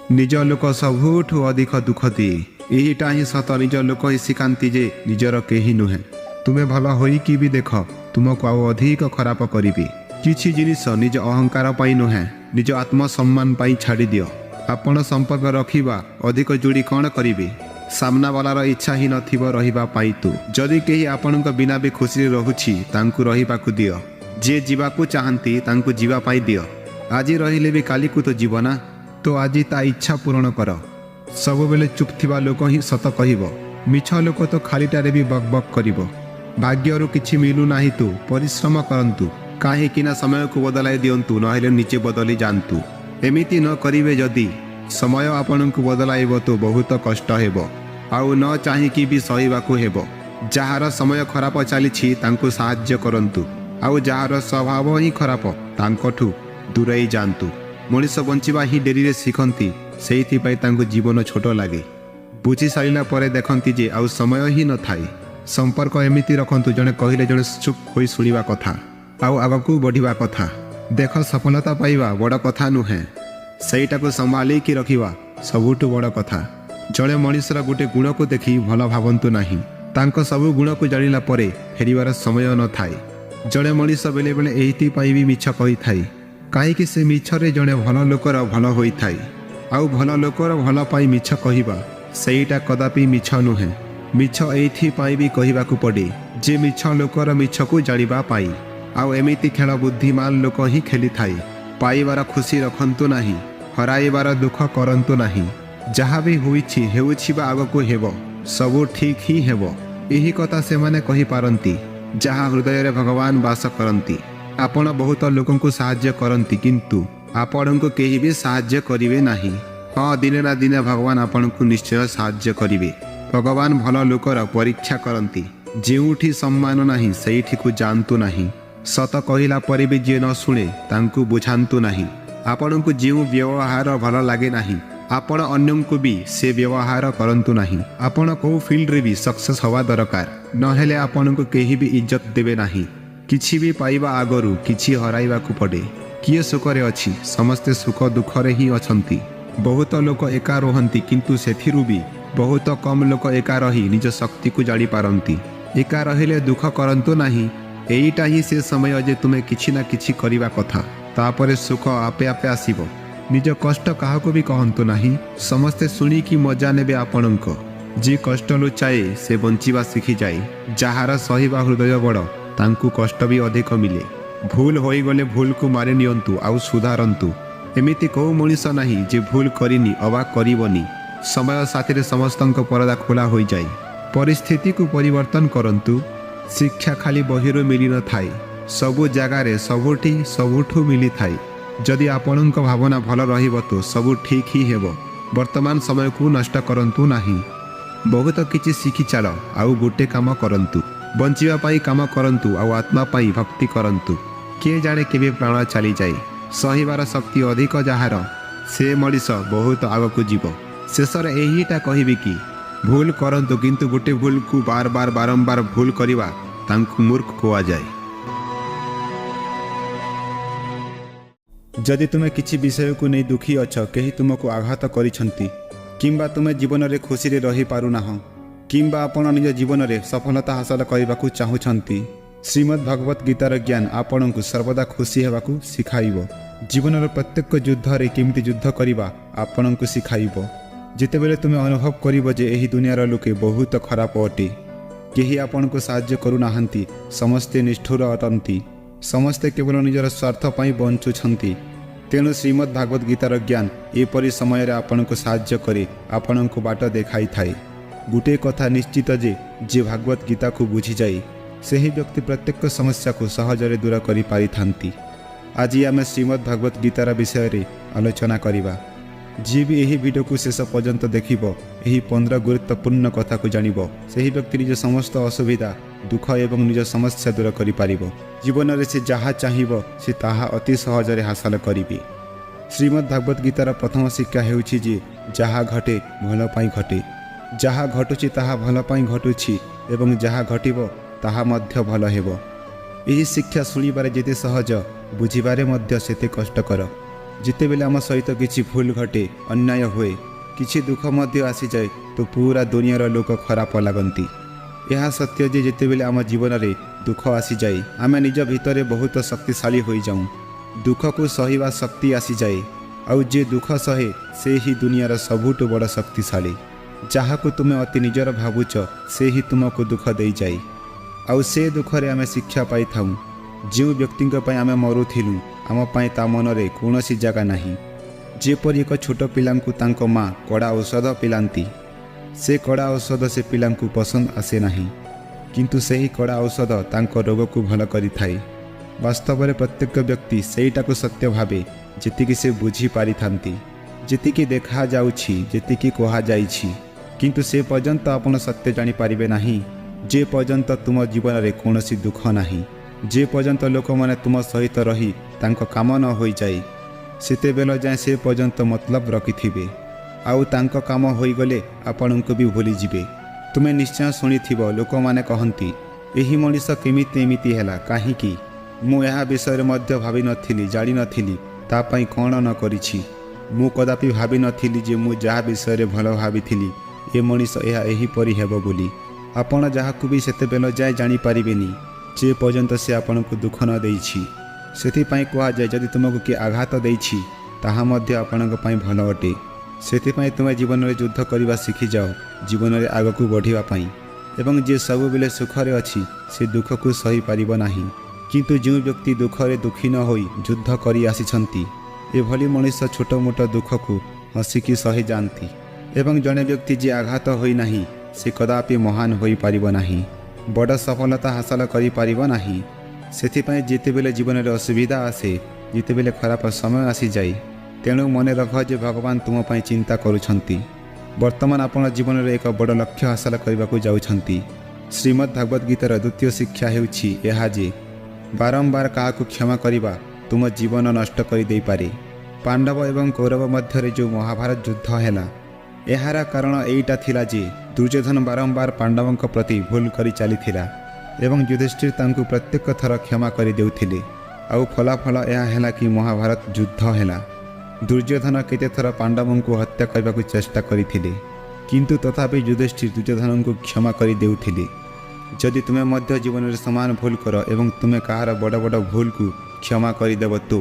ନିଜ ଲୋକ ସବୁଠୁ ଅଧିକ ଦୁଃଖ ଦିଏ। ଏହିଟା ହିଁ ସତ। ନିଜ ଲୋକ ହିଁ ଶିଖାନ୍ତି ଯେ ନିଜର କେହି ନୁହେଁ। ତୁମେ ଭଲ ହୋଇକି ବି ଦେଖ, ତୁମକୁ ଆଉ ଅଧିକ ଖରାପ କରିବେ। କିଛି ଜିନିଷ ନିଜ ଅହଙ୍କାର ପାଇଁ ନୁହେଁ, ନିଜ ଆତ୍ମସମ୍ମାନ ପାଇଁ ଛାଡ଼ିଦିଅ। ଆପଣ ସମ୍ପର୍କ ରଖିବା ଅଧିକ ଯୋଡ଼ି କ'ଣ କରିବେ? ସାମ୍ନାବାଲାର ଇଚ୍ଛା ହିଁ ନଥିବ ରହିବା ପାଇଁ ତୁ। ଯଦି କେହି ଆପଣଙ୍କ ବିନା ବି ଖୁସିରେ ରହୁଛି, ତାଙ୍କୁ ରହିବାକୁ ଦିଅ। ଯିଏ ଯିବାକୁ ଚାହାନ୍ତି, ତାଙ୍କୁ ଯିବା ପାଇଁ ଦିଅ। ଆଜି ରହିଲେ ବି କାଲିକୁ ତ ଯିବ ନା? ତ ଆଜି ତା ଇଚ୍ଛା ପୂରଣ କର। ସବୁବେଳେ ଚୁପ୍ ଥିବା ଲୋକ ହିଁ ସତ କହିବ। ମିଛ ଲୋକ ତ ଖାଲିଟାରେ ବି ବକ୍ ବକ୍ କରିବ। ଭାଗ୍ୟରୁ କିଛି ମିଳୁନାହିଁ ତୁ ପରିଶ୍ରମ କରନ୍ତୁ। କାହିଁକି ନା ସମୟକୁ ବଦଳାଇ ଦିଅନ୍ତୁ, ନହେଲେ ନିଜେ ବଦଳି ଯାଆନ୍ତୁ। ଏମିତି ନ କରିବେ ଯଦି ସମୟ ଆପଣଙ୍କୁ ବଦଳାଇବ ତ ବହୁତ କଷ୍ଟ ହେବ, ଆଉ ନ ଚାହିଁକି ବି ସହିବାକୁ ହେବ। ଯାହାର ସମୟ ଖରାପ ଚାଲିଛି, ତାଙ୍କୁ ସାହାଯ୍ୟ କରନ୍ତୁ, ଆଉ ଯାହାର ସ୍ୱଭାବ ହିଁ ଖରାପ, ତାଙ୍କଠୁ ଦୂରେଇ ଯାଆନ୍ତୁ। ମଣିଷ ବଞ୍ଚିବା ହିଁ ଡେରିରେ ଶିଖନ୍ତି, ସେଇଥିପାଇଁ ତାଙ୍କୁ ଜୀବନ ଛୋଟ ଲାଗେ। ବୁଝି ସାରିଲା ପରେ ଦେଖନ୍ତି ଯେ ଆଉ ସମୟ ହିଁ ନଥାଏ। ସମ୍ପର୍କ ଏମିତି ରଖନ୍ତୁ, ଜଣେ କହିଲେ ଜଣେ ଚୁପ୍ ହୋଇ ଶୁଣିବା କଥା ଆଉ ଆଗକୁ ବଢ଼ିବା କଥା। ଦେଖ, ସଫଳତା ପାଇବା ବଡ଼ କଥା ନୁହେଁ, ସେଇଟାକୁ ସମ୍ଭାଳିକି ରଖିବା ସବୁଠୁ ବଡ଼ କଥା। ଜଣେ ମଣିଷର ଗୋଟେ ଗୁଣକୁ ଦେଖି ଭଲ ଭାବନ୍ତୁ ନାହିଁ। ତାଙ୍କ ସବୁ ଗୁଣକୁ ଜାଣିଲା ପରେ ଫେରିବାର ସମୟ ନଥାଏ। ଜଣେ ମଣିଷ ବେଳେବେଳେ ଏଇଥିପାଇଁ ବି ମିଛ କହିଥାଏ, କାହିଁକି ସେ ମିଛରେ ଜଣେ ଭଲ ଲୋକର ଭଲ ହୋଇଥାଏ। ଆଉ ଭଲ ଲୋକର ଭଲ ପାଇଁ ମିଛ କହିବା, ସେଇଟା କଦାପି ମିଛ ନୁହେଁ। ମିଛ ଏଇଥିପାଇଁ ବି କହିବାକୁ ପଡ଼େ ଯେ ମିଛ ଲୋକର ମିଛକୁ ଜାଣିବା ପାଇଁ। ଆଉ ଏମିତି ଖେଳ ବୁଦ୍ଧିମାନ ଲୋକ ହିଁ ଖେଳିଥାଏ। ପାଇବାର ଖୁସି ରଖନ୍ତୁ ନାହିଁ, ହରାଇବାର ଦୁଃଖ କରନ୍ତୁ ନାହିଁ। ଯାହା ବି ହୋଇଛି, ହେଉଛି ବା ଆଗକୁ ହେବ, ସବୁ ଠିକ୍ ହିଁ ହେବ। ଏହି କଥା ସେମାନେ କହିପାରନ୍ତି ଯାହା ହୃଦୟରେ ଭଗବାନ ବାସ କରନ୍ତି। ଆପଣ ବହୁତ ଲୋକଙ୍କୁ ସାହାଯ୍ୟ କରନ୍ତି, କିନ୍ତୁ ଆପଣଙ୍କୁ କେହି ବି ସାହାଯ୍ୟ କରିବେ ନାହିଁ। ହଁ, ଦିନେ ନା ଦିନେ ଭଗବାନ ଆପଣଙ୍କୁ ନିଶ୍ଚୟ ସାହାଯ୍ୟ କରିବେ। ଭଗବାନ ଭଲ ଲୋକର ପରୀକ୍ଷା କରନ୍ତି। ଯେଉଁଠି ସମ୍ମାନ ନାହିଁ, ସେଇଠିକୁ ଯାଆନ୍ତୁ ନାହିଁ। ସତ କହିଲା ପରେ ବି ଯିଏ ନ ଶୁଣେ, ତାଙ୍କୁ ବୁଝାନ୍ତୁ ନାହିଁ। ଆପଣଙ୍କୁ ଯେଉଁ ବ୍ୟବହାର ଭଲ ଲାଗେ ନାହିଁ, ଆପଣ ଅନ୍ୟଙ୍କୁ ବି ସେ ବ୍ୟବହାର କରନ୍ତୁ ନାହିଁ। ଆପଣ କେଉଁ ଫିଲ୍ଡରେ ବି ସକ୍ସେସ୍ ହେବା ଦରକାର, ନହେଲେ ଆପଣଙ୍କୁ କେହି ବି ଇଜ୍ଜତ ଦେବେ ନାହିଁ। କିଛି ବି ପାଇବା ଆଗରୁ କିଛି ହରାଇବାକୁ ପଡ଼େ। କିଏ ସୁଖରେ ଅଛି? ସମସ୍ତେ ସୁଖ ଦୁଃଖରେ ହିଁ ଅଛନ୍ତି। ବହୁତ ଲୋକ ଏକା ରୁହନ୍ତି, କିନ୍ତୁ ସେଥିରୁ ବି ବହୁତ କମ୍ ଲୋକ ଏକା ରହି ନିଜ ଶକ୍ତିକୁ ଜାଣିପାରନ୍ତି। ଏକା ରହିଲେ ଦୁଃଖ କରନ୍ତୁ ନାହିଁ। ଏଇଟା ହିଁ ସେ ସମୟ ଯେ ତୁମେ କିଛି ନା କିଛି କରିବା କଥା। ତାପରେ ସୁଖ ଆପେ ଆପେ ଆସିବ। ନିଜ କଷ୍ଟ କାହାକୁ ବି କହନ୍ତୁ ନାହିଁ। ସମସ୍ତେ ଶୁଣିକି ମଜା ନେବେ ଆପଣଙ୍କ। ଯିଏ କଷ୍ଟ ଲୁଚାଏ, ସେ ବଞ୍ଚିବା ଶିଖିଯାଏ। ଯାହାର ସହିବା ହୃଦୟ ବଡ଼, ତାଙ୍କୁ କଷ୍ଟ ବି ଅଧିକ ମିଳେ। ଭୁଲ ହୋଇଗଲେ ଭୁଲକୁ ମାନି ନିଅନ୍ତୁ ଆଉ ସୁଧାରନ୍ତୁ। ଏମିତି କେଉଁ ମଣିଷ ନାହିଁ ଯେ ଭୁଲ କରିନି ଅବା କରିବନି। ସମୟ ସାଥିରେ ସମସ୍ତଙ୍କ ପରଦା ଖୋଲା ହୋଇଯାଏ। ପରିସ୍ଥିତିକୁ ପରିବର୍ତ୍ତନ କରନ୍ତୁ। ଶିକ୍ଷା ଖାଲି ବହିରୁ ମିଳିନଥାଏ, ସବୁ ଜାଗାରେ, ସବୁଠି, ସବୁଠୁ ମିଳିଥାଏ। ଯଦି ଆପଣଙ୍କ ଭାବନା ଭଲ ରହିବ ତ ସବୁ ଠିକ୍ ହିଁ ହେବ। ବର୍ତ୍ତମାନ ସମୟକୁ ନଷ୍ଟ କରନ୍ତୁ ନାହିଁ। ବହୁତ କିଛି ଶିଖି ଚାଲ ଆଉ ଗୋଟେ କାମ କରନ୍ତୁ। ବଞ୍ଚିବା ପାଇଁ କାମ କରନ୍ତୁ ଆଉ ଆତ୍ମା ପାଇଁ ଭକ୍ତି କରନ୍ତୁ। କିଏ ଜାଣେ କେବେ ପ୍ରାଣ ଚାଲିଯାଏ। ସହିବାର ଶକ୍ତି ଅଧିକ ଯାହାର, ସେ ମଣିଷ ବହୁତ ଆଗକୁ ଯିବ। ଶେଷରେ ଏହିଟା କହିବି କି ଭୁଲ କରନ୍ତୁ, କିନ୍ତୁ ଗୋଟେ ଭୁଲକୁ ବାର ବାର ବାରମ୍ବାର ଭୁଲ କରିବା, ତାଙ୍କୁ ମୂର୍ଖ କୁହାଯାଏ। ଯଦି ତୁମେ କିଛି ବିଷୟକୁ ନେଇ ଦୁଃଖୀ ଅଛ, କେହି ତୁମକୁ ଆଘାତ କରିଛନ୍ତି, କିମ୍ବା ତୁମେ ଜୀବନରେ ଖୁସିରେ ରହିପାରୁନାହଁ, କିମ୍ବା ଆପଣ ନିଜ ଜୀବନରେ ସଫଳତା ହାସଲ କରିବାକୁ ଚାହୁଁଛନ୍ତି, ଶ୍ରୀମଦ୍ ଭଗବତ ଗୀତାର ଜ୍ଞାନ ଆପଣଙ୍କୁ ସର୍ବଦା ଖୁସି ହେବାକୁ ଶିଖାଇବ। ଜୀବନର ପ୍ରତ୍ୟେକ ଯୁଦ୍ଧରେ କେମିତି ଯୁଦ୍ଧ କରିବା ଆପଣଙ୍କୁ ଶିଖାଇବ। ଯେତେବେଳେ ତୁମେ ଅନୁଭବ କରିବ ଯେ ଏହି ଦୁନିଆର ଲୋକେ ବହୁତ ଖରାପ ଅଟେ, କେହି ଆପଣଙ୍କୁ ସାହାଯ୍ୟ କରୁନାହାନ୍ତି, ସମସ୍ତେ ନିଷ୍ଠୁର ଅଟନ୍ତି, ସମସ୍ତେ କେବଳ ନିଜର ସ୍ୱାର୍ଥ ପାଇଁ ବଞ୍ଚୁଛନ୍ତି, ତେଣୁ ଶ୍ରୀମଦ୍ ଭାଗବତ ଗୀତାର ଜ୍ଞାନ ଏପରି ସମୟରେ ଆପଣଙ୍କୁ ସାହାଯ୍ୟ କରି ଆପଣଙ୍କୁ ବାଟ ଦେଖାଇଥାଏ। ଗୋଟିଏ କଥା ନିଶ୍ଚିତ ଯେ ଯିଏ ଭାଗବତ ଗୀତାକୁ ବୁଝିଯାଏ, ସେହି ବ୍ୟକ୍ତି ପ୍ରତ୍ୟେକ ସମସ୍ୟାକୁ ସହଜରେ ଦୂର କରିପାରିଥାନ୍ତି। ଆଜି ଆମେ ଶ୍ରୀମଦ୍ ଭାଗବତ ଗୀତାର ବିଷୟରେ ଆଲୋଚନା କରିବା। ଯିଏ ବି ଏହି ଭିଡ଼ିଓକୁ ଶେଷ ପର୍ଯ୍ୟନ୍ତ ଦେଖିବ, ଏହି 15 ଗୁରୁତ୍ୱପୂର୍ଣ୍ଣ କଥାକୁ ଜାଣିବ, ସେହି ବ୍ୟକ୍ତି ନିଜ ସମସ୍ତ ଅସୁବିଧା, ଦୁଃଖ ଏବଂ ନିଜ ସମସ୍ୟା ଦୂର କରିପାରିବ। ଜୀବନରେ ସେ ଯାହା ଚାହିଁବ, ସେ ତାହା ଅତି ସହଜରେ ହାସଲ କରିବେ। ଶ୍ରୀମଦ୍ ଭାଗବତ ଗୀତାର ପ୍ରଥମ ଶିକ୍ଷା ହେଉଛି ଯେ ଯାହା ଘଟେ, ଭଲ ପାଇଁ ଘଟେ। ଯାହା ଘଟୁଛି, ତାହା ଭଲ ପାଇଁ ଘଟୁଛି ଏବଂ ଯାହା ଘଟିବ, ତାହା ମଧ୍ୟ ଭଲ ହେବ। ଏହି ଶିକ୍ଷା ଶୁଣିବାରେ ଯେତେ ସହଜ, ବୁଝିବାରେ ମଧ୍ୟ ସେତେ କଷ୍ଟକର। ଯେତେବେଳେ ଆମ ସହିତ କିଛି ଭୁଲ ଘଟେ, ଅନ୍ୟାୟ ହୁଏ, କିଛି ଦୁଃଖ ମଧ୍ୟ ଆସିଯାଏ, ତ ପୁରା ଦୁନିଆର ଲୋକ ଖରାପ ଲାଗନ୍ତି। ଏହା ସତ୍ୟ ଯେ ଯେତେବେଳେ ଆମ ଜୀବନରେ ଦୁଃଖ ଆସିଯାଏ, ଆମେ ନିଜ ଭିତରେ ବହୁତ ଶକ୍ତିଶାଳୀ ହୋଇଯାଉଁ। ଦୁଃଖକୁ ସହିବା ଶକ୍ତି ଆସିଯାଏ। ଆଉ ଯିଏ ଦୁଃଖ ସହେ, ସେ ହିଁ ଦୁନିଆର ସବୁଠୁ ବଡ଼ ଶକ୍ତିଶାଳୀ। ଯାହାକୁ ତୁମେ ଅତି ନିଜର ଭାବୁଛ, ସେ ହିଁ ତୁମକୁ ଦୁଃଖ ଦେଇଯାଏ। ଆଉ ସେ ଦୁଃଖରେ ଆମେ ଶିକ୍ଷା ପାଇଥାଉ। ଯେଉଁ ବ୍ୟକ୍ତିଙ୍କ ପାଇଁ ଆମେ ମରୁଥିଲୁ, ଆମ ପାଇଁ ତା ମନରେ କୌଣସି ଜାଗା ନାହିଁ। ଯେପରି ଏକ ଛୋଟ ପିଲାଙ୍କୁ ତାଙ୍କ ମା କଡ଼ା ଔଷଧ ପିଲାନ୍ତି, ସେ କଡ଼ା ଔଷଧ ସେ ପିଲାଙ୍କୁ ପସନ୍ଦ ଆସେ ନାହିଁ, କିନ୍ତୁ ସେହି କଡ଼ା ଔଷଧ ତାଙ୍କ ରୋଗକୁ ଭଲ କରିଥାଏ। ବାସ୍ତବରେ ପ୍ରତ୍ୟେକ ବ୍ୟକ୍ତି ସେଇଟାକୁ ସତ୍ୟ ଭାବେ ଯେତିକି ସେ ବୁଝିପାରିଥାନ୍ତି, ଯେତିକି ଦେଖାଯାଉଛି, ଯେତିକି କୁହାଯାଇଛି। କିନ୍ତୁ ସେ ପର୍ଯ୍ୟନ୍ତ ଆପଣ ସତ୍ୟ ଜାଣିପାରିବେ ନାହିଁ ଯେ ପର୍ଯ୍ୟନ୍ତ ତୁମ ଜୀବନରେ କୌଣସି ଦୁଃଖ ନାହିଁ। ଯେ ପର୍ଯ୍ୟନ୍ତ ଲୋକମାନେ ତୁମ ସହିତ ରହି ତାଙ୍କ କାମ ନ ହୋଇଯାଏ, ସେତେବେଳ ଯାଏଁ ସେ ପର୍ଯ୍ୟନ୍ତ ମତଲବ ରଖିଥିବେ। ଆଉ ତାଙ୍କ କାମ ହୋଇଗଲେ ଆପଣଙ୍କୁ ବି ଭୁଲିଯିବେ। ତୁମେ ନିଶ୍ଚୟ ଶୁଣିଥିବ, ଲୋକମାନେ କହନ୍ତି, "ଏହି ମଣିଷ କେମିତି ଏମିତି ହେଲା? କାହିଁକି? ମୁଁ ଏହା ବିଷୟରେ ମଧ୍ୟ ଭାବିନଥିଲି, ଜାଣିନଥିଲି। ତା ପାଇଁ କ'ଣ ନ କରିଛି? ମୁଁ କଦାପି ଭାବିନଥିଲି ଯେ ମୁଁ ଯାହା ବିଷୟରେ ଭଲ ଭାବିଥିଲି, ଏ ମଣିଷ ଏହା ଏହିପରି ହେବ ବୋଲି।" ଆପଣ ଯାହାକୁ ବି ସେତେବେଳ ଯାଏ ଜାଣିପାରିବେନି ଯେ ପର୍ଯ୍ୟନ୍ତ ସେ ଆପଣଙ୍କୁ ଦୁଃଖ ନ ଦେଇଛି। ସେଥିପାଇଁ କୁହାଯାଏ, ଯଦି ତୁମକୁ କିଏ ଆଘାତ ଦେଇଛି, ତାହା ମଧ୍ୟ ଆପଣଙ୍କ ପାଇଁ ଭଲ ଅଟେ। ସେଥିପାଇଁ ତୁମେ ଜୀବନରେ ଯୁଦ୍ଧ କରିବା ଶିଖିଯାଅ ଜୀବନରେ ଆଗକୁ ବଢ଼ିବା ପାଇଁ। ଏବଂ ଯିଏ ସବୁବେଳେ ସୁଖରେ ଅଛି, ସେ ଦୁଃଖକୁ ସହିପାରିବ ନାହିଁ। କିନ୍ତୁ ଯେଉଁ ବ୍ୟକ୍ତି ଦୁଃଖରେ ଦୁଃଖୀ ନ ହୋଇ ଯୁଦ୍ଧ କରି ଆସିଛନ୍ତି, ଏଭଳି ମଣିଷ ଛୋଟ ମୋଟ ଦୁଃଖକୁ ହସିକି ସହିଯାଆନ୍ତି। ଏବଂ ଜଣେ ବ୍ୟକ୍ତି ଯିଏ ଆଘାତ ହୋଇନାହିଁ, ସେ କଦାପି ମହାନ ହୋଇପାରିବ ନାହିଁ, ବଡ଼ ସଫଳତା ହାସଲ କରିପାରିବ ନାହିଁ। ସେଥିପାଇଁ ଯେତେବେଳେ ଜୀବନରେ ଅସୁବିଧା ଆସେ, ଯେତେବେଳେ ଖରାପ ସମୟ ଆସିଯାଏ, ତେଣୁ ମନେ ରଖ ଯେ ଭଗବାନ ତୁମ ପାଇଁ ଚିନ୍ତା କରୁଛନ୍ତି। ବର୍ତ୍ତମାନ ଆପଣ ଜୀବନରେ ଏକ ବଡ଼ ଲକ୍ଷ୍ୟ ହାସଲ କରିବାକୁ ଯାଉଛନ୍ତି। ଶ୍ରୀମଦ୍ ଭଗବଦ୍‌ଗୀତାର ଦ୍ୱିତୀୟ ଶିକ୍ଷା ହେଉଛି ଏହା ଯେ ବାରମ୍ବାର କାହାକୁ କ୍ଷମା କରିବା ତୁମ ଜୀବନ ନଷ୍ଟ କରିଦେଇପାରେ। ପାଣ୍ଡବ ଏବଂ କୌରବ ମଧ୍ୟରେ ଯେଉଁ ମହାଭାରତ ଯୁଦ୍ଧ ହେଲା, ଏହାର କାରଣ ଏଇଟା ଥିଲା ଯେ ଦୁର୍ଯ୍ୟୋଧନ ବାରମ୍ବାର ପାଣ୍ଡବଙ୍କ ପ୍ରତି ଭୁଲ କରି ଚାଲିଥିଲା ଏବଂ ଯୁଧିଷ୍ଠିର ତାଙ୍କୁ ପ୍ରତ୍ୟେକ ଥର କ୍ଷମା କରିଦେଉଥିଲେ। ଆଉ ଫଳାଫଳ ଏହା ହେଲା କି ମହାଭାରତ ଯୁଦ୍ଧ ହେଲା। ଦୁର୍ଯ୍ୟୋଧନ କେତେଥର ପାଣ୍ଡବଙ୍କୁ ହତ୍ୟା କରିବାକୁ ଚେଷ୍ଟା କରିଥିଲେ, କିନ୍ତୁ ତଥାପି ଯୁଧିଷ୍ଠିର ଦୁର୍ଯ୍ୟୋଧନଙ୍କୁ କ୍ଷମା କରିଦେଉଥିଲେ। ଯଦି ତୁମେ ମଧ୍ୟ ଜୀବନରେ ସମାନ ଭୁଲ କର ଏବଂ ତୁମେ କାହାର ବଡ଼ ବଡ଼ ଭୁଲକୁ କ୍ଷମା କରିଦେବ, ତ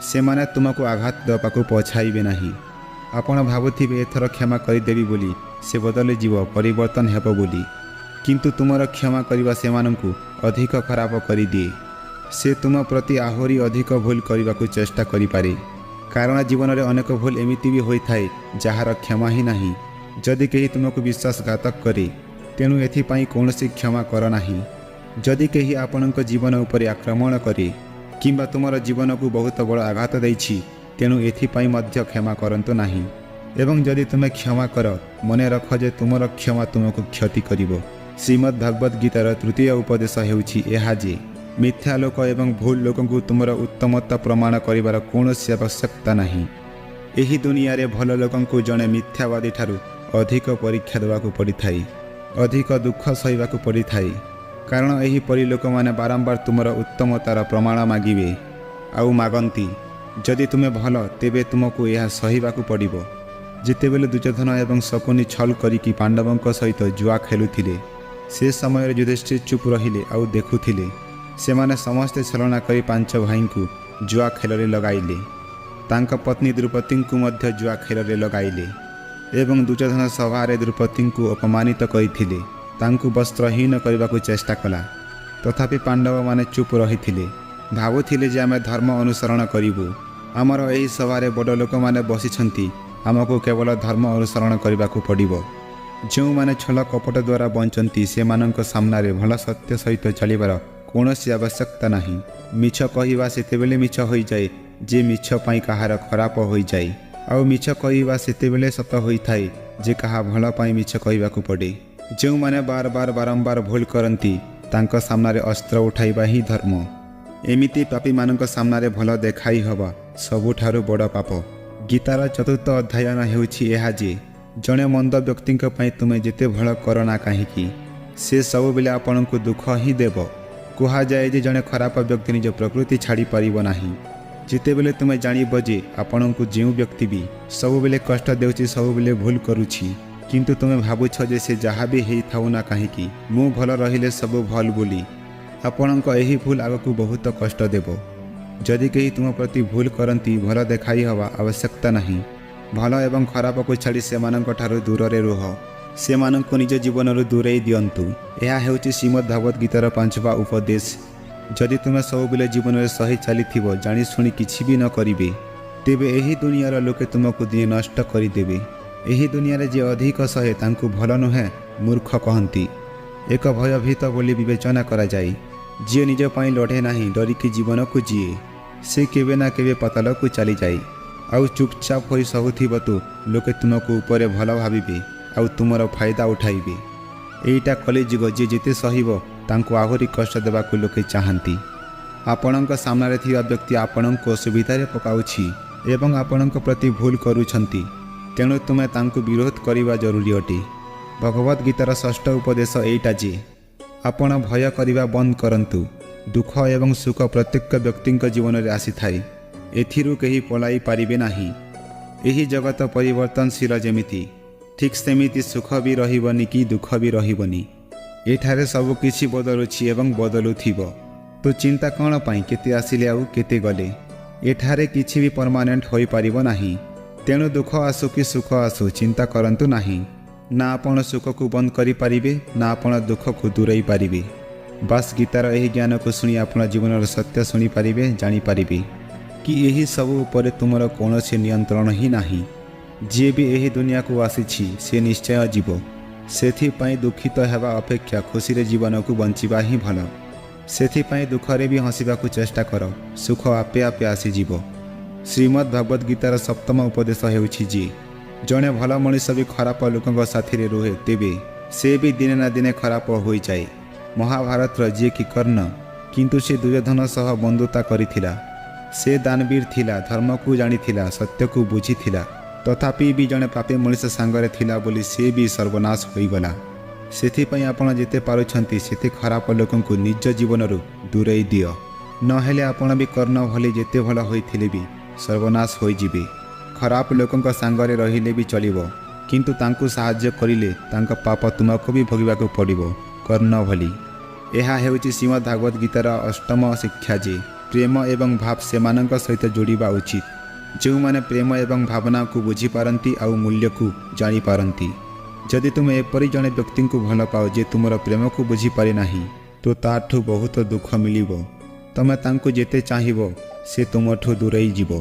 ସେମାନେ ତୁମକୁ ଆଘାତ ଦେବାକୁ ପଛାଇବେ ନାହିଁ। ଆପଣ ଭାବୁଥିବେ, ଏଥର କ୍ଷମା କରିଦେବି ବୋଲି ସେ ବଦଳିଯିବ, ପରିବର୍ତ୍ତନ ହେବ ବୋଲି। କିନ୍ତୁ ତୁମର କ୍ଷମା କରିବା ସେମାନଙ୍କୁ ଅଧିକ ଖରାପ କରିଦିଏ। ସେ ତୁମ ପ୍ରତି ଆହୁରି ଅଧିକ ଭୁଲ କରିବାକୁ ଚେଷ୍ଟା କରିପାରେ। କାରଣ ଜୀବନରେ ଅନେକ ଭୁଲ ଏମିତି ବି ହୋଇଥାଏ ଯାହାର କ୍ଷମା ହିଁ ନାହିଁ। ଯଦି କେହି ତୁମକୁ ବିଶ୍ୱାସଘାତକ କରେ, ତେଣୁ ଏଥିପାଇଁ କୌଣସି କ୍ଷମା କର ନାହିଁ। ଯଦି କେହି ଆପଣଙ୍କ ଜୀବନ ଉପରେ ଆକ୍ରମଣ କରେ କିମ୍ବା ତୁମର ଜୀବନକୁ ବହୁତ ବଡ଼ ଆଘାତ ଦେଇଛି, ତେଣୁ ଏଥିପାଇଁ ମଧ୍ୟ କ୍ଷମା କରନ୍ତୁ ନାହିଁ। ଏବଂ ଯଦି ତୁମେ କ୍ଷମା କର, ମନେ ରଖ ଯେ ତୁମର କ୍ଷମା ତୁମକୁ କ୍ଷତି କରିବ। ଶ୍ରୀମଦ୍ ଭଗବଦ୍‌ଗୀତାର ତୃତୀୟ ଉପଦେଶ ହେଉଛି ଏହା ଯେ ମିଥ୍ୟା ଲୋକ ଏବଂ ଭୁଲ ଲୋକଙ୍କୁ ତୁମର ଉତ୍ତମତା ପ୍ରମାଣ କରିବାର କୌଣସି ଆବଶ୍ୟକତା ନାହିଁ। ଏହି ଦୁନିଆରେ ଭଲ ଲୋକଙ୍କୁ ଜଣେ ମିଥ୍ୟାବାଦୀ ଠାରୁ ଅଧିକ ପରୀକ୍ଷା ଦେବାକୁ ପଡ଼ିଥାଏ, ଅଧିକ ଦୁଃଖ ସହିବାକୁ ପଡ଼ିଥାଏ। କାରଣ ଏହିପରି ଲୋକମାନେ ବାରମ୍ବାର ତୁମର ଉତ୍ତମତାର ପ୍ରମାଣ ମାଗିବେ ଆଉ ମାଗନ୍ତି। ଯଦି ତୁମେ ଭଲ, ତେବେ ତୁମକୁ ଏହା ସହିବାକୁ ପଡ଼ିବ। ଯେତେବେଳେ ଦୁର୍ଯ୍ୟୋଧନ ଏବଂ ଶକୁନି ଛଲ କରିକି ପାଣ୍ଡବଙ୍କ ସହିତ ଜୁଆ ଖେଳୁଥିଲେ, ସେ ସମୟରେ ଯୁଧିଷ୍ଠିର ଚୁପ୍ ରହିଲେ ଆଉ ଦେଖୁଥିଲେ। ସେମାନେ ସମସ୍ତେ ଛଳନା କରି ପାଞ୍ଚ ଭାଇଙ୍କୁ ଜୁଆ ଖେଳରେ ଲଗାଇଲେ। ତାଙ୍କ ପତ୍ନୀ ଦ୍ରୌପଦୀଙ୍କୁ ମଧ୍ୟ ଜୁଆ ଖେଳରେ ଲଗାଇଲେ ଏବଂ ଦୁର୍ଯ୍ୟୋଧନ ସଭାରେ ଦ୍ରୌପଦୀଙ୍କୁ ଅପମାନିତ କରିଥିଲେ, ତାଙ୍କୁ ବସ୍ତ୍ରହୀନ କରିବାକୁ ଚେଷ୍ଟା କଲା। ତଥାପି ପାଣ୍ଡବମାନେ ଚୁପ୍ ରହିଥିଲେ। ଭାବୁଥିଲେ ଯେ ଆମେ ଧର୍ମ ଅନୁସରଣ କରିବୁ। ଆମର ଏହି ସଭାରେ ବଡ଼ ଲୋକମାନେ ବସିଛନ୍ତି, ଆମକୁ କେବଳ ଧର୍ମ ଅନୁସରଣ କରିବାକୁ ପଡ଼ିବ। ଯେଉଁମାନେ ଛଳ କପଟ ଦ୍ୱାରା ବଞ୍ଚନ୍ତି, ସେମାନଙ୍କ ସାମ୍ନାରେ ଭଲ ସତ୍ୟ ସହିତ ଚାଲିବାର କୌଣସି ଆବଶ୍ୟକତା ନାହିଁ। ମିଛ କହିବା ସେତେବେଳେ ମିଛ ହୋଇଯାଏ ଯେ ମିଛ ପାଇଁ କାହାର ଖରାପ ହୋଇଯାଏ। ଆଉ ମିଛ କହିବା ସେତେବେଳେ ସତ ହୋଇଥାଏ ଯେ କାହା ଭଲ ପାଇଁ ମିଛ କହିବାକୁ ପଡ଼େ। ଯେଉଁମାନେ ବାର ବାର ବାରମ୍ବାର ଭୁଲ କରନ୍ତି, ତାଙ୍କ ସାମ୍ନାରେ ଅସ୍ତ୍ର ଉଠାଇବା ହିଁ ଧର୍ମ। ଏମିତି ପାପୀମାନଙ୍କ ସାମ୍ନାରେ ଭଲ ଦେଖାଇ ହେବା ସବୁଠାରୁ ବଡ଼ ପାପ। ଗୀତାର ଚତୁର୍ଥ ଅଧ୍ୟୟନ ହେଉଛି ଏହା ଯେ ଜଣେ ମନ୍ଦ ବ୍ୟକ୍ତିଙ୍କ ପାଇଁ ତୁମେ ଯେତେ ଭଲ କର ନା କାହିଁକି, ସେ ସବୁବେଳେ ଆପଣଙ୍କୁ ଦୁଃଖ ହିଁ ଦେବ। କୁହାଯାଏ ଯେ ଜଣେ ଖରାପ ବ୍ୟକ୍ତି ନିଜ ପ୍ରକୃତି ଛାଡ଼ିପାରିବ ନାହିଁ। ଯେତେବେଳେ ତୁମେ ଜାଣିବ ଯେ ଆପଣଙ୍କୁ ଯେଉଁ ବ୍ୟକ୍ତି ବି ସବୁବେଳେ କଷ୍ଟ ଦେଉଛି, ସବୁବେଳେ ଭୁଲ କରୁଛି, କିନ୍ତୁ ତୁମେ ଭାବୁଛ ଯେ ସେ ଯାହା ବି ହେଇଥାଉ ନା କାହିଁକି, ମୁଁ ଭଲ ରହିଲେ ସବୁ ଭଲ ବୋଲି, ଆପଣଙ୍କ ଏହି ଭୁଲ ଆଗକୁ ବହୁତ କଷ୍ଟ ଦେବ। ଯଦି କେହି ତୁମ ପ୍ରତି ଭୁଲ କରନ୍ତି, ଭଲ ଦେଖାଇ ହେବା ଆବଶ୍ୟକତା ନାହିଁ। ଭଲ ଏବଂ ଖରାପକୁ ଛାଡ଼ି ସେମାନଙ୍କ ଠାରୁ ଦୂରରେ ରୁହ। ସେମାନଙ୍କୁ ନିଜ ଜୀବନରୁ ଦୂରେଇ ଦିଅନ୍ତୁ। ଏହା ହେଉଛି ଶ୍ରୀମଦ୍ ଭଗବତ ଗୀତାର ପାଞ୍ଚବା ଉପଦେଶ। ଯଦି ତୁମେ ସବୁବେଳେ ଜୀବନରେ ସହି ଚାଲିଥିବ, ଜାଣିଶୁଣି କିଛି ବି ନ କରିବେ, ତେବେ ଏହି ଦୁନିଆର ଲୋକେ ତୁମକୁ ଦିନେ ନଷ୍ଟ କରିଦେବେ। ଏହି ଦୁନିଆରେ ଯିଏ ଅଧିକ ସହେ ତାଙ୍କୁ ଭଲ ନୁହେଁ, ମୂର୍ଖ କହନ୍ତି, ଏକ ଭୟଭୀତ ବୋଲି ବିବେଚନା କରାଯାଏ। ଯିଏ ନିଜ ପାଇଁ ଲଢ଼େ ନାହିଁ, ଡରିକି ଜୀବନକୁ ଯିଏ, ସେ କେବେ ନା କେବେ ପାତାଳକୁ ଚାଲିଯାଏ। ଆଉ ଚୁପଚାପ ହୋଇ ସହୁଥିବ ତ ଲୋକେ ତୁମକୁ ଉପରେ ଭଲ ଭାବିବେ ଆଉ ତୁମର ଫାଇଦା ଉଠାଇବେ। ଏଇଟା କଳିଯୁଗ। ଯିଏ ଯେତେ ସହିବ ତାଙ୍କୁ ଆହୁରି କଷ୍ଟ ଦେବାକୁ ଲୋକେ ଚାହାନ୍ତି। ଆପଣଙ୍କ ସାମ୍ନାରେ ଥିବା ବ୍ୟକ୍ତି ଆପଣଙ୍କୁ ଅସୁବିଧାରେ ପକାଉଛି ଏବଂ ଆପଣଙ୍କ ପ୍ରତି ଭୁଲ କରୁଛନ୍ତି, ତେଣୁ ତୁମେ ତାଙ୍କୁ ବିରୋଧ କରିବା ଜରୁରୀ ଅଟେ। ଭଗବତ ଗୀତାର ଷଷ୍ଠ ଉପଦେଶ ଏଇଟା ଯେ ଆପଣ ଭୟ କରିବା ବନ୍ଦ କରନ୍ତୁ। ଦୁଃଖ ଏବଂ ସୁଖ ପ୍ରତ୍ୟେକ ବ୍ୟକ୍ତିଙ୍କ ଜୀବନରେ ଆସିଥାଏ। ଏଥିରୁ କେହି ପଳାଇ ପାରିବେ ନାହିଁ। ଏହି ଜଗତ ପରିବର୍ତ୍ତନଶୀଳ ଯେମିତି, ଠିକ୍ ସେମିତି ସୁଖ ବି ରହିବନି କି ଦୁଃଖ ବି ରହିବନି। ଏଠାରେ ସବୁକିଛି ବଦଳୁଛି ଏବଂ ବଦଳୁଥିବ। ତ ଚିନ୍ତା କ'ଣ ପାଇଁ, କେତେ ଆସିଲେ ଆଉ କେତେ ଗଲେ? ଏଠାରେ କିଛି ବି ପରମାନେଣ୍ଟ ହୋଇପାରିବ ନାହିଁ। ତେଣୁ ଦୁଃଖ ଆସୁ କି ସୁଖ ଆସୁ, ଚିନ୍ତା କରନ୍ତୁ ନାହିଁ। ନା ଆପଣ ସୁଖକୁ ବନ୍ଦ କରିପାରିବେ, ନା ଆପଣ ଦୁଃଖକୁ ଦୂରେଇ ପାରିବେ। ବାସ୍, ଗୀତାର ଏହି ଜ୍ଞାନକୁ ଶୁଣି ଆପଣ ଜୀବନର ସତ୍ୟ ଶୁଣିପାରିବେ, ଜାଣିପାରିବେ କି ଏହି ସବୁ ଉପରେ ତୁମର କୌଣସି ନିୟନ୍ତ୍ରଣ ହିଁ ନାହିଁ। ଯିଏ ବି ଏହି ଦୁନିଆକୁ ଆସିଛି, ସେ ନିଶ୍ଚୟ ଯିବ। ସେଥିପାଇଁ ଦୁଃଖିତ ହେବା ଅପେକ୍ଷା ଖୁସିରେ ଜୀବନକୁ ବଞ୍ଚିବା ହିଁ ଭଲ। ସେଥିପାଇଁ ଦୁଃଖରେ ବି ହସିବାକୁ ଚେଷ୍ଟା କର, ସୁଖ ଆପେ ଆପେ ଆସିଯିବ। ଶ୍ରୀମଦ୍ ଭଗବତ ଗୀତାର ସପ୍ତମ ଉପଦେଶ ହେଉଛି ଯେ ଜଣେ ଭଲ ମଣିଷ ବି ଖରାପ ଲୋକଙ୍କ ସାଥିରେ ରୁହେ, ତେବେ ସେ ବି ଦିନେ ନା ଦିନେ ଖରାପ ହୋଇଯାଏ। ମହାଭାରତର ଯିଏକି କର୍ଣ୍ଣ, କିନ୍ତୁ ସେ ଦୁର୍ଯ୍ୟୋଧନ ସହ ବନ୍ଧୁତା କରିଥିଲା। ସେ ଦାନବୀର ଥିଲା, ଧର୍ମକୁ ଜାଣିଥିଲା, ସତ୍ୟକୁ ବୁଝିଥିଲା। ତଥାପି ବି ଜଣେ ପାପୀ ମଣିଷ ସାଙ୍ଗରେ ଥିଲା ବୋଲି ସେ ବି ସର୍ବନାଶ ହୋଇଗଲା। ସେଥିପାଇଁ ଆପଣ ଯେତେ ପାରୁଛନ୍ତି ସେତେ ଖରାପ ଲୋକଙ୍କୁ ନିଜ ଜୀବନରୁ ଦୂରେଇ ଦିଅ, ନହେଲେ ଆପଣ ବି କର୍ଣ୍ଣ ଭଳି ଯେତେ ଭଲ ହୋଇଥିଲେ ବି ସର୍ବନାଶ ହୋଇଯିବେ। ଖରାପ ଲୋକଙ୍କ ସାଙ୍ଗରେ ରହିଲେ ବି ଚଳିବ, କିନ୍ତୁ ତାଙ୍କୁ ସାହାଯ୍ୟ କରିଲେ ତାଙ୍କ ପାପ ତୁମକୁ ବି ଭୋଗିବାକୁ ପଡ଼ିବ କର୍ଣ୍ଣ ଭଳି। ଏହା ହେଉଛି ଶ୍ରୀମଦ୍ ଭାଗବତ ଗୀତାର ଅଷ୍ଟମ ଶିକ୍ଷା ଯେ ପ୍ରେମ ଏବଂ ଭାବ ସେମାନଙ୍କ ସହିତ ଯୋଡ଼ିବା ଉଚିତ, ଯେଉଁମାନେ ପ୍ରେମ ଏବଂ ଭାବନାକୁ ବୁଝିପାରନ୍ତି ଆଉ ମୂଲ୍ୟକୁ ଜାଣିପାରନ୍ତି। ଯଦି ତୁମେ ଏପରି ଜଣେ ବ୍ୟକ୍ତିଙ୍କୁ ଭଲ ପାଅ ଯେ ତୁମର ପ୍ରେମକୁ ବୁଝିପାରେ ନାହିଁ, ତ ତାଠୁ ବହୁତ ଦୁଃଖ ମିଳିବ। ତୁମେ ତାଙ୍କୁ ଯେତେ ଚାହିଁବ, ସେ ତୁମଠୁ ଦୂରେଇ ଯିବ।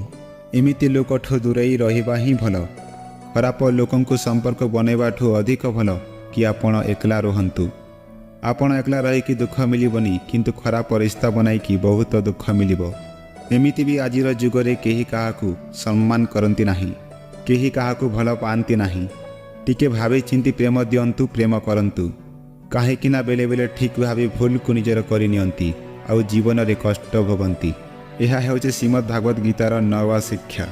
ଏମିତି ଲୋକଠୁ ଦୂରେଇ ରହିବା ହିଁ ଭଲ। ଖରାପ ଲୋକଙ୍କୁ ସମ୍ପର୍କ ବନାଇବାଠୁ ଅଧିକ ଭଲ କି ଆପଣ ଏକଲା ରୁହନ୍ତୁ। ଆପଣ ଏକଲା ରହିକି ଦୁଃଖ ମିଳିବନି, କିନ୍ତୁ ଖରାପ ରିସ୍ତା ବନାଇକି ବହୁତ ଦୁଃଖ ମିଳିବ। ଏମିତି ବି ଆଜିର ଯୁଗରେ କେହି କାହାକୁ ସମ୍ମାନ କରନ୍ତି ନାହିଁ, କେହି କାହାକୁ ଭଲ ପାଆନ୍ତି ନାହିଁ। ଟିକେ ଭାବି ଚିନ୍ତି ପ୍ରେମ ଦିଅନ୍ତୁ, ପ୍ରେମ କରନ୍ତୁ, କାହିଁକି ନା ବେଳେବେଳେ ଠିକ୍ ଭାବି ଭୁଲକୁ ନିଜର କରିନିଅନ୍ତି ଆଉ ଜୀବନରେ କଷ୍ଟ ଭୋଗନ୍ତି। ଏହା ହେଉଛି ଶ୍ରୀମଦ୍ ଭାଗବତ ଗୀତାର ନବା ଶିକ୍ଷା।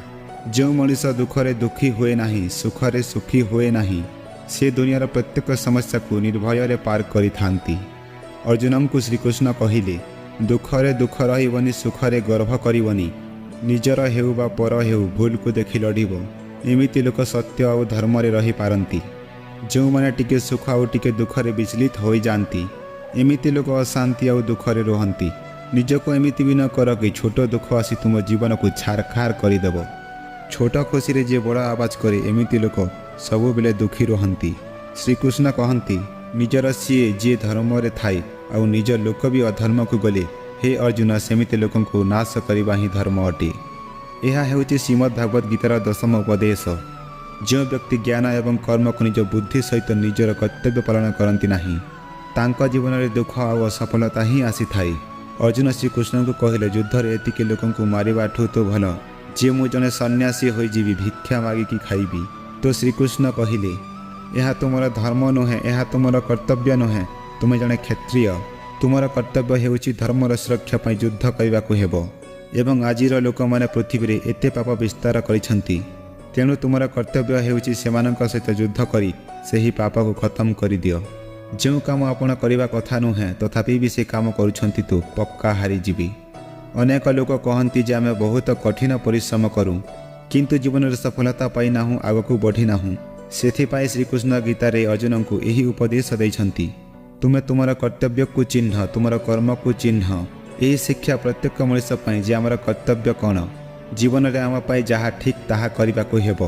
ଯେଉଁ ମଣିଷ ଦୁଃଖରେ ଦୁଃଖୀ ହୁଏ ନାହିଁ, ସୁଖରେ ସୁଖୀ ହୁଏ ନାହିଁ, ସେ ଦୁନିଆର ପ୍ରତ୍ୟେକ ସମସ୍ୟାକୁ ନିର୍ଭୟରେ ପାର କରିଥାନ୍ତି। ଅର୍ଜୁନଙ୍କୁ ଶ୍ରୀକୃଷ୍ଣ କହିଲେ, ଦୁଃଖରେ ଦୁଃଖ ରହିବନି, ସୁଖରେ ଗର୍ବ କରିବନି, ନିଜର ହେଉ ବା ପର ହେଉ, ଭୁଲକୁ ଦେଖି ଲଢ଼ିବ। ଏମିତି ଲୋକ ସତ୍ୟ ଆଉ ଧର୍ମରେ ରହିପାରନ୍ତି। ଯେଉଁମାନେ ଟିକେ ସୁଖ ଆଉ ଟିକେ ଦୁଃଖରେ ବିଚଳିତ ହୋଇଯାଆନ୍ତି, ଏମିତି ଲୋକ ଅଶାନ୍ତି ଆଉ ଦୁଃଖରେ ରୁହନ୍ତି। ନିଜକୁ ଏମିତି ବି ନ କର କି ଛୋଟ ଦୁଃଖ ଆସି ତୁମ ଜୀବନକୁ ଛାରଖାର କରିଦେବ। ଛୋଟ ଖୁସିରେ ଯିଏ ବଡ଼ ଆବାଜ କରେ, ଏମିତି ଲୋକ ସବୁବେଳେ ଦୁଃଖୀ ରୁହନ୍ତି। ଶ୍ରୀକୃଷ୍ଣ କହନ୍ତି, ନିଜର ସିଏ ଯିଏ ଧର୍ମରେ ଥାଏ ଆଉ ନିଜ ଲୋକ ବି ଅଧର୍ମକୁ ଗଲେ, ହେ ଅର୍ଜୁନ, ସେମିତି ଲୋକଙ୍କୁ ନାଶ କରିବା ହିଁ ଧର୍ମ ଅଟେ। ଏହା ହେଉଛି ଶ୍ରୀମଦ୍ ଭାଗବତ ଗୀତାର ଦଶମ ଉପଦେଶ। ଯେଉଁ ବ୍ୟକ୍ତି ଜ୍ଞାନ ଏବଂ କର୍ମକୁ ନିଜ ବୁଦ୍ଧି ସହିତ ନିଜର କର୍ତ୍ତବ୍ୟ ପାଳନ କରନ୍ତି ନାହିଁ, ତାଙ୍କ ଜୀବନରେ ଦୁଃଖ ଆଉ ଅସଫଳତା ହିଁ ଆସିଥାଏ। ଅର୍ଜୁନ ଶ୍ରୀକୃଷ୍ଣଙ୍କୁ କହିଲେ, ଯୁଦ୍ଧରେ ଏତିକି ଲୋକଙ୍କୁ ମାରିବାଠୁ ତ ଭଲ ଯେ ମୁଁ ଜଣେ ସନ୍ନ୍ୟାସୀ ହୋଇଯିବି, ଭିକ୍ଷା ମାଗିକି ଖାଇବି। ତ ଶ୍ରୀକୃଷ୍ଣ କହିଲେ, ଏହା ତୁମର ଧର୍ମ ନୁହେଁ, ଏହା ତୁମର କର୍ତ୍ତବ୍ୟ ନୁହେଁ। ତୁମେ ଜଣେ କ୍ଷତ୍ରିୟ। ତୁମର କର୍ତ୍ତବ୍ୟ ହେଉଛି ଧର୍ମର ସୁରକ୍ଷା ପାଇଁ ଯୁଦ୍ଧ କରିବାକୁ ହେବ ଏବଂ ଆଜିର ଲୋକମାନେ ପୃଥିବୀରେ ଏତେ ପାପ ବିସ୍ତାର କରିଛନ୍ତି, ତେଣୁ ତୁମର କର୍ତ୍ତବ୍ୟ ହେଉଛି ସେମାନଙ୍କ ସହିତ ଯୁଦ୍ଧ କରି ସେହି ପାପକୁ ଖତମ କରିଦିଅ। ଯେଉଁ କାମ ଆପଣ କରିବା କଥା ନୁହେଁ, ତଥାପି ବି ସେ କାମ କରୁଛନ୍ତି ତ ପକ୍କା ହାରିଯିବେ। ଅନେକ ଲୋକ କହନ୍ତି ଯେ ଆମେ ବହୁତ କଠିନ ପରିଶ୍ରମ କରୁ, କିନ୍ତୁ ଜୀବନରେ ସଫଳତା ପାଇନାହୁଁ, ଆଗକୁ ବଢ଼ିନାହୁଁ। ସେଥିପାଇଁ ଶ୍ରୀକୃଷ୍ଣ ଗୀତାରେ ଅର୍ଜୁନଙ୍କୁ ଏହି ଉପଦେଶ ଦେଇଛନ୍ତି, ତୁମେ ତୁମର କର୍ତ୍ତବ୍ୟକୁ ଚିହ୍ନ, ତୁମର କର୍ମକୁ ଚିହ୍ନ। ଏହି ଶିକ୍ଷା ପ୍ରତ୍ୟେକ ମଣିଷ ପାଇଁ ଯେ ଆମର କର୍ତ୍ତବ୍ୟ କ'ଣ। ଜୀବନରେ ଆମ ପାଇଁ ଯାହା ଠିକ୍, ତାହା କରିବାକୁ ହେବ।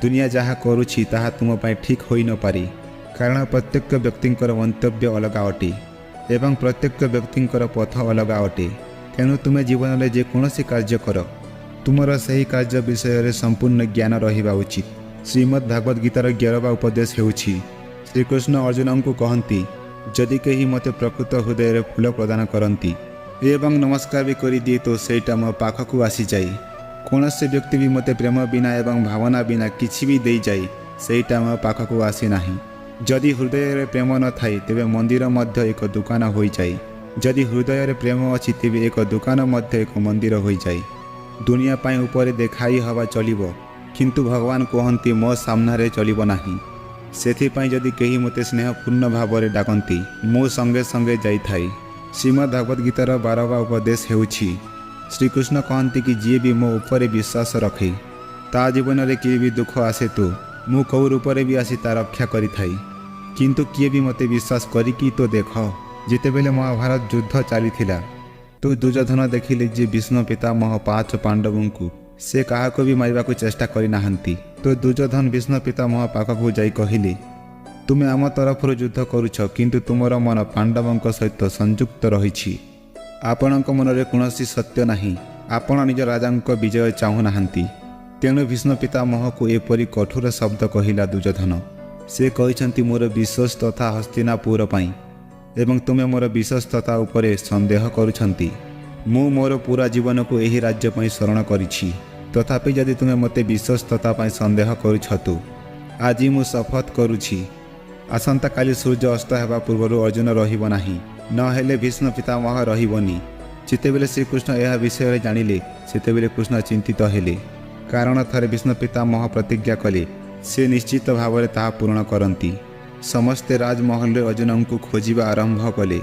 ଦୁନିଆ ଯାହା କରୁଛି, ତାହା ତୁମ ପାଇଁ ଠିକ୍ ହୋଇନପାରେ, କାରଣ ପ୍ରତ୍ୟେକ ବ୍ୟକ୍ତିଙ୍କର ମନ୍ତବ୍ୟ ଅଲଗା ଅଟେ ଏବଂ ପ୍ରତ୍ୟେକ ବ୍ୟକ୍ତିଙ୍କର ପଥ ଅଲଗା ଅଟେ। ତେଣୁ ତୁମେ ଜୀବନରେ ଯେକୌଣସି କାର୍ଯ୍ୟ କର, ତୁମର ସେହି କାର୍ଯ୍ୟ ବିଷୟରେ ସମ୍ପୂର୍ଣ୍ଣ ଜ୍ଞାନ ରହିବା ଉଚିତ। ଶ୍ରୀମଦ୍ ଭାଗବତ ଗୀତାର 11ବା ଉପଦେଶ ହେଉଛି, ଶ୍ରୀକୃଷ୍ଣ ଅର୍ଜୁନଙ୍କୁ କହନ୍ତି, ଯଦି କେହି ମୋତେ ପ୍ରକୃତ ହୃଦୟରେ ଫୁଲ ପ୍ରଦାନ କରନ୍ତି ଏବଂ ନମସ୍କାର ବି କରିଦିଏ, ତ ସେଇଟା ମୋ ପାଖକୁ ଆସିଯାଏ। କୌଣସି ବ୍ୟକ୍ତି ବି ମୋତେ ପ୍ରେମ ବିନା ଏବଂ ଭାବନା ବିନା କିଛି ବି ଦେଇଯାଏ, ସେଇଟା ମୋ ପାଖକୁ ଆସେ ନାହିଁ। ଯଦି ହୃଦୟରେ ପ୍ରେମ ନଥାଏ, ତେବେ ମନ୍ଦିର ମଧ୍ୟ ଏକ ଦୋକାନ ହୋଇଯାଏ। ଯଦି ହୃଦୟରେ ପ୍ରେମ ଅଛି, ତେବେ ଏକ ଦୋକାନ ମଧ୍ୟ ଏକ ମନ୍ଦିର ହୋଇଯାଏ। ଦୁନିଆ ପାଇଁ ଉପରେ ଦେଖାଇ ହେବା ଚଳିବ, କିନ୍ତୁ ଭଗବାନ କୁହନ୍ତି, ମୋ ସାମ୍ନାରେ ଚଳିବ ନାହିଁ। ସେଥିପାଇଁ ଯଦି କେହି ମୋତେ ସ୍ନେହପୂର୍ଣ୍ଣ ଭାବରେ ଡାକନ୍ତି, ମୁଁ ସଙ୍ଗେ ସଙ୍ଗେ ଯାଇଥାଏ। ଶ୍ରୀମଦ୍ ଭଗବତ ଗୀତାର 12ବା ଉପଦେଶ ହେଉଛି, ଶ୍ରୀକୃଷ୍ଣ କହନ୍ତି କି ଯିଏ ବି ମୋ ଉପରେ ବିଶ୍ୱାସ ରଖେ, ତା ଜୀବନରେ କିଏ ବି ଦୁଃଖ ଆସେ ତ ମୁଁ କେଉଁ ରୂପରେ ବି ଆସି ତା ରକ୍ଷା କରିଥାଏ। କିନ୍ତୁ କିଏ ବି ମୋତେ ବିଶ୍ୱାସ କରିକି ତ ଦେଖ। ଯେତେବେଳେ ମହାଭାରତ ଯୁଦ୍ଧ ଚାଲିଥିଲା, ତ ଦୁର୍ଯ୍ୟୋଧନ ଦେଖିଲେ ଯେ ଭୀଷ୍ମ ପିତାମହ ପାଞ୍ଚ ପାଣ୍ଡବଙ୍କୁ ସେ କାହାକୁ ବି ମାରିବାକୁ ଚେଷ୍ଟା କରିନାହାନ୍ତି। ତ ଦୁର୍ଯ୍ୟୋଧନ ଭୀଷ୍ମ ପିତାମହ ପାଖକୁ ଯାଇ କହିଲେ, ତୁମେ ଆମ ତରଫରୁ ଯୁଦ୍ଧ କରୁଛ, କିନ୍ତୁ ତୁମର ମନ ପାଣ୍ଡବଙ୍କ ସହିତ ସଂଯୁକ୍ତ ରହିଛି। ଆପଣଙ୍କ ମନରେ କୌଣସି ସତ୍ୟ ନାହିଁ। ଆପଣ ନିଜ ରାଜାଙ୍କ ବିଜୟ ଚାହୁଁନାହାନ୍ତି। ତେଣୁ ଭୀଷ୍ମ ପିତାମହକୁ ଏପରି କଠୋର ଶବ୍ଦ କହିଲା ଦୁର୍ଯ୍ୟୋଧନ। ସେ କହିଛନ୍ତି, ମୋର ବିଶ୍ୱସ୍ତତା ହସ୍ତିନାପୁର ପାଇଁ ଏବଂ ତୁମେ ମୋର ବିଶ୍ୱସ୍ତତା ଉପରେ ସନ୍ଦେହ କରୁଛନ୍ତି। ମୁଁ ମୋର ପୁରା ଜୀବନକୁ ଏହି ରାଜ୍ୟ ପାଇଁ ଶରଣ କରିଛି। ତଥାପି ଯଦି ତୁମେ ମୋତେ ବିଶ୍ୱସ୍ତତା ପାଇଁ ସନ୍ଦେହ କରୁଛ, ତ ଆଜି ମୁଁ ଶପଥ କରୁଛି, ଆସନ୍ତାକାଲି ସୂର୍ଯ୍ୟ ଅସ୍ତ ହେବା ପୂର୍ବରୁ ଅର୍ଜୁନ ରହିବ ନାହିଁ, ନହେଲେ ଭୀଷ୍ମ ପିତାମହ ରହିବନି। ଯେତେବେଳେ ଶ୍ରୀକୃଷ୍ଣ ଏହା ବିଷୟରେ ଜାଣିଲେ, ସେତେବେଳେ କୃଷ୍ଣ ଚିନ୍ତିତ ହେଲେ, କାରଣ ଥରେ ଭୀଷ୍ମ ପିତାମହ ପ୍ରତିଜ୍ଞା କଲେ, ସେ ନିଶ୍ଚିତ ଭାବରେ ତାହା ପୂରଣ କରନ୍ତି। ସମସ୍ତେ ରାଜମହଲରେ ଅର୍ଜୁନଙ୍କୁ ଖୋଜିବା ଆରମ୍ଭ କଲେ।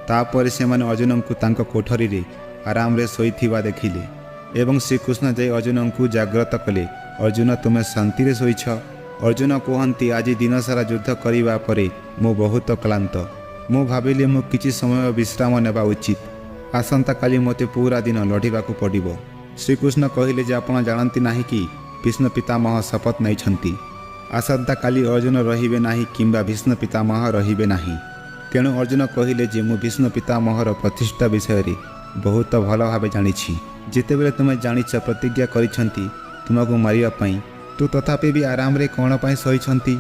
ତାପରେ ସେମାନେ ଅର୍ଜୁନଙ୍କୁ ତାଙ୍କ କୋଠରୀରେ ଆରାମରେ ଶୋଇଥିବା ଦେଖିଲେ ଏବଂ ଶ୍ରୀକୃଷ୍ଣ ଯାଇ ଅର୍ଜୁନଙ୍କୁ ଜାଗ୍ରତ କଲେ, ଅର୍ଜୁନ, ତୁମେ ଶାନ୍ତିରେ ଶୋଇଛ? ଅର୍ଜୁନ କୁହନ୍ତି, ଆଜି ଦିନସାରା ଯୁଦ୍ଧ କରିବା ପରେ ମୁଁ ବହୁତ କ୍ଳାନ୍ତ। ମୁଁ ଭାବିଲି ମୁଁ କିଛି ସମୟ ବିଶ୍ରାମ ନେବା ଉଚିତ। ଆସନ୍ତାକାଲି ମୋତେ ପୁରା ଦିନ ଲଢ଼ିବାକୁ ପଡ଼ିବ। ଶ୍ରୀକୃଷ୍ଣ କହିଲେ ଯେ ଆପଣ ଜାଣନ୍ତି ନାହିଁ କି ଭୀଷ୍ମ ପିତାମହ ଶପଥ ନେଇଛନ୍ତି, ଆସନ୍ତାକାଲି ଅର୍ଜୁନ ରହିବେ ନାହିଁ କିମ୍ବା ଭୀଷ୍ମ ପିତାମହ ରହିବେ ନାହିଁ। ତେଣୁ ଅର୍ଜୁନ କହିଲେ ଯେ ମୁଁ ଭୀଷ୍ମ ପିତାମହର ପ୍ରତିଷ୍ଠା ବିଷୟରେ ବହୁତ ଭଲ ଭାବେ ଜାଣିଛି। ଯେତେବେଳେ ତୁମେ ଜାଣିଛ ପ୍ରତିଜ୍ଞା କରିଛନ୍ତି ତୁମକୁ ମାରିବା ପାଇଁ, ତୁ ତଥାପି ବି ଆରାମରେ କ'ଣ ପାଇଁ ଶୋଇଛନ୍ତି?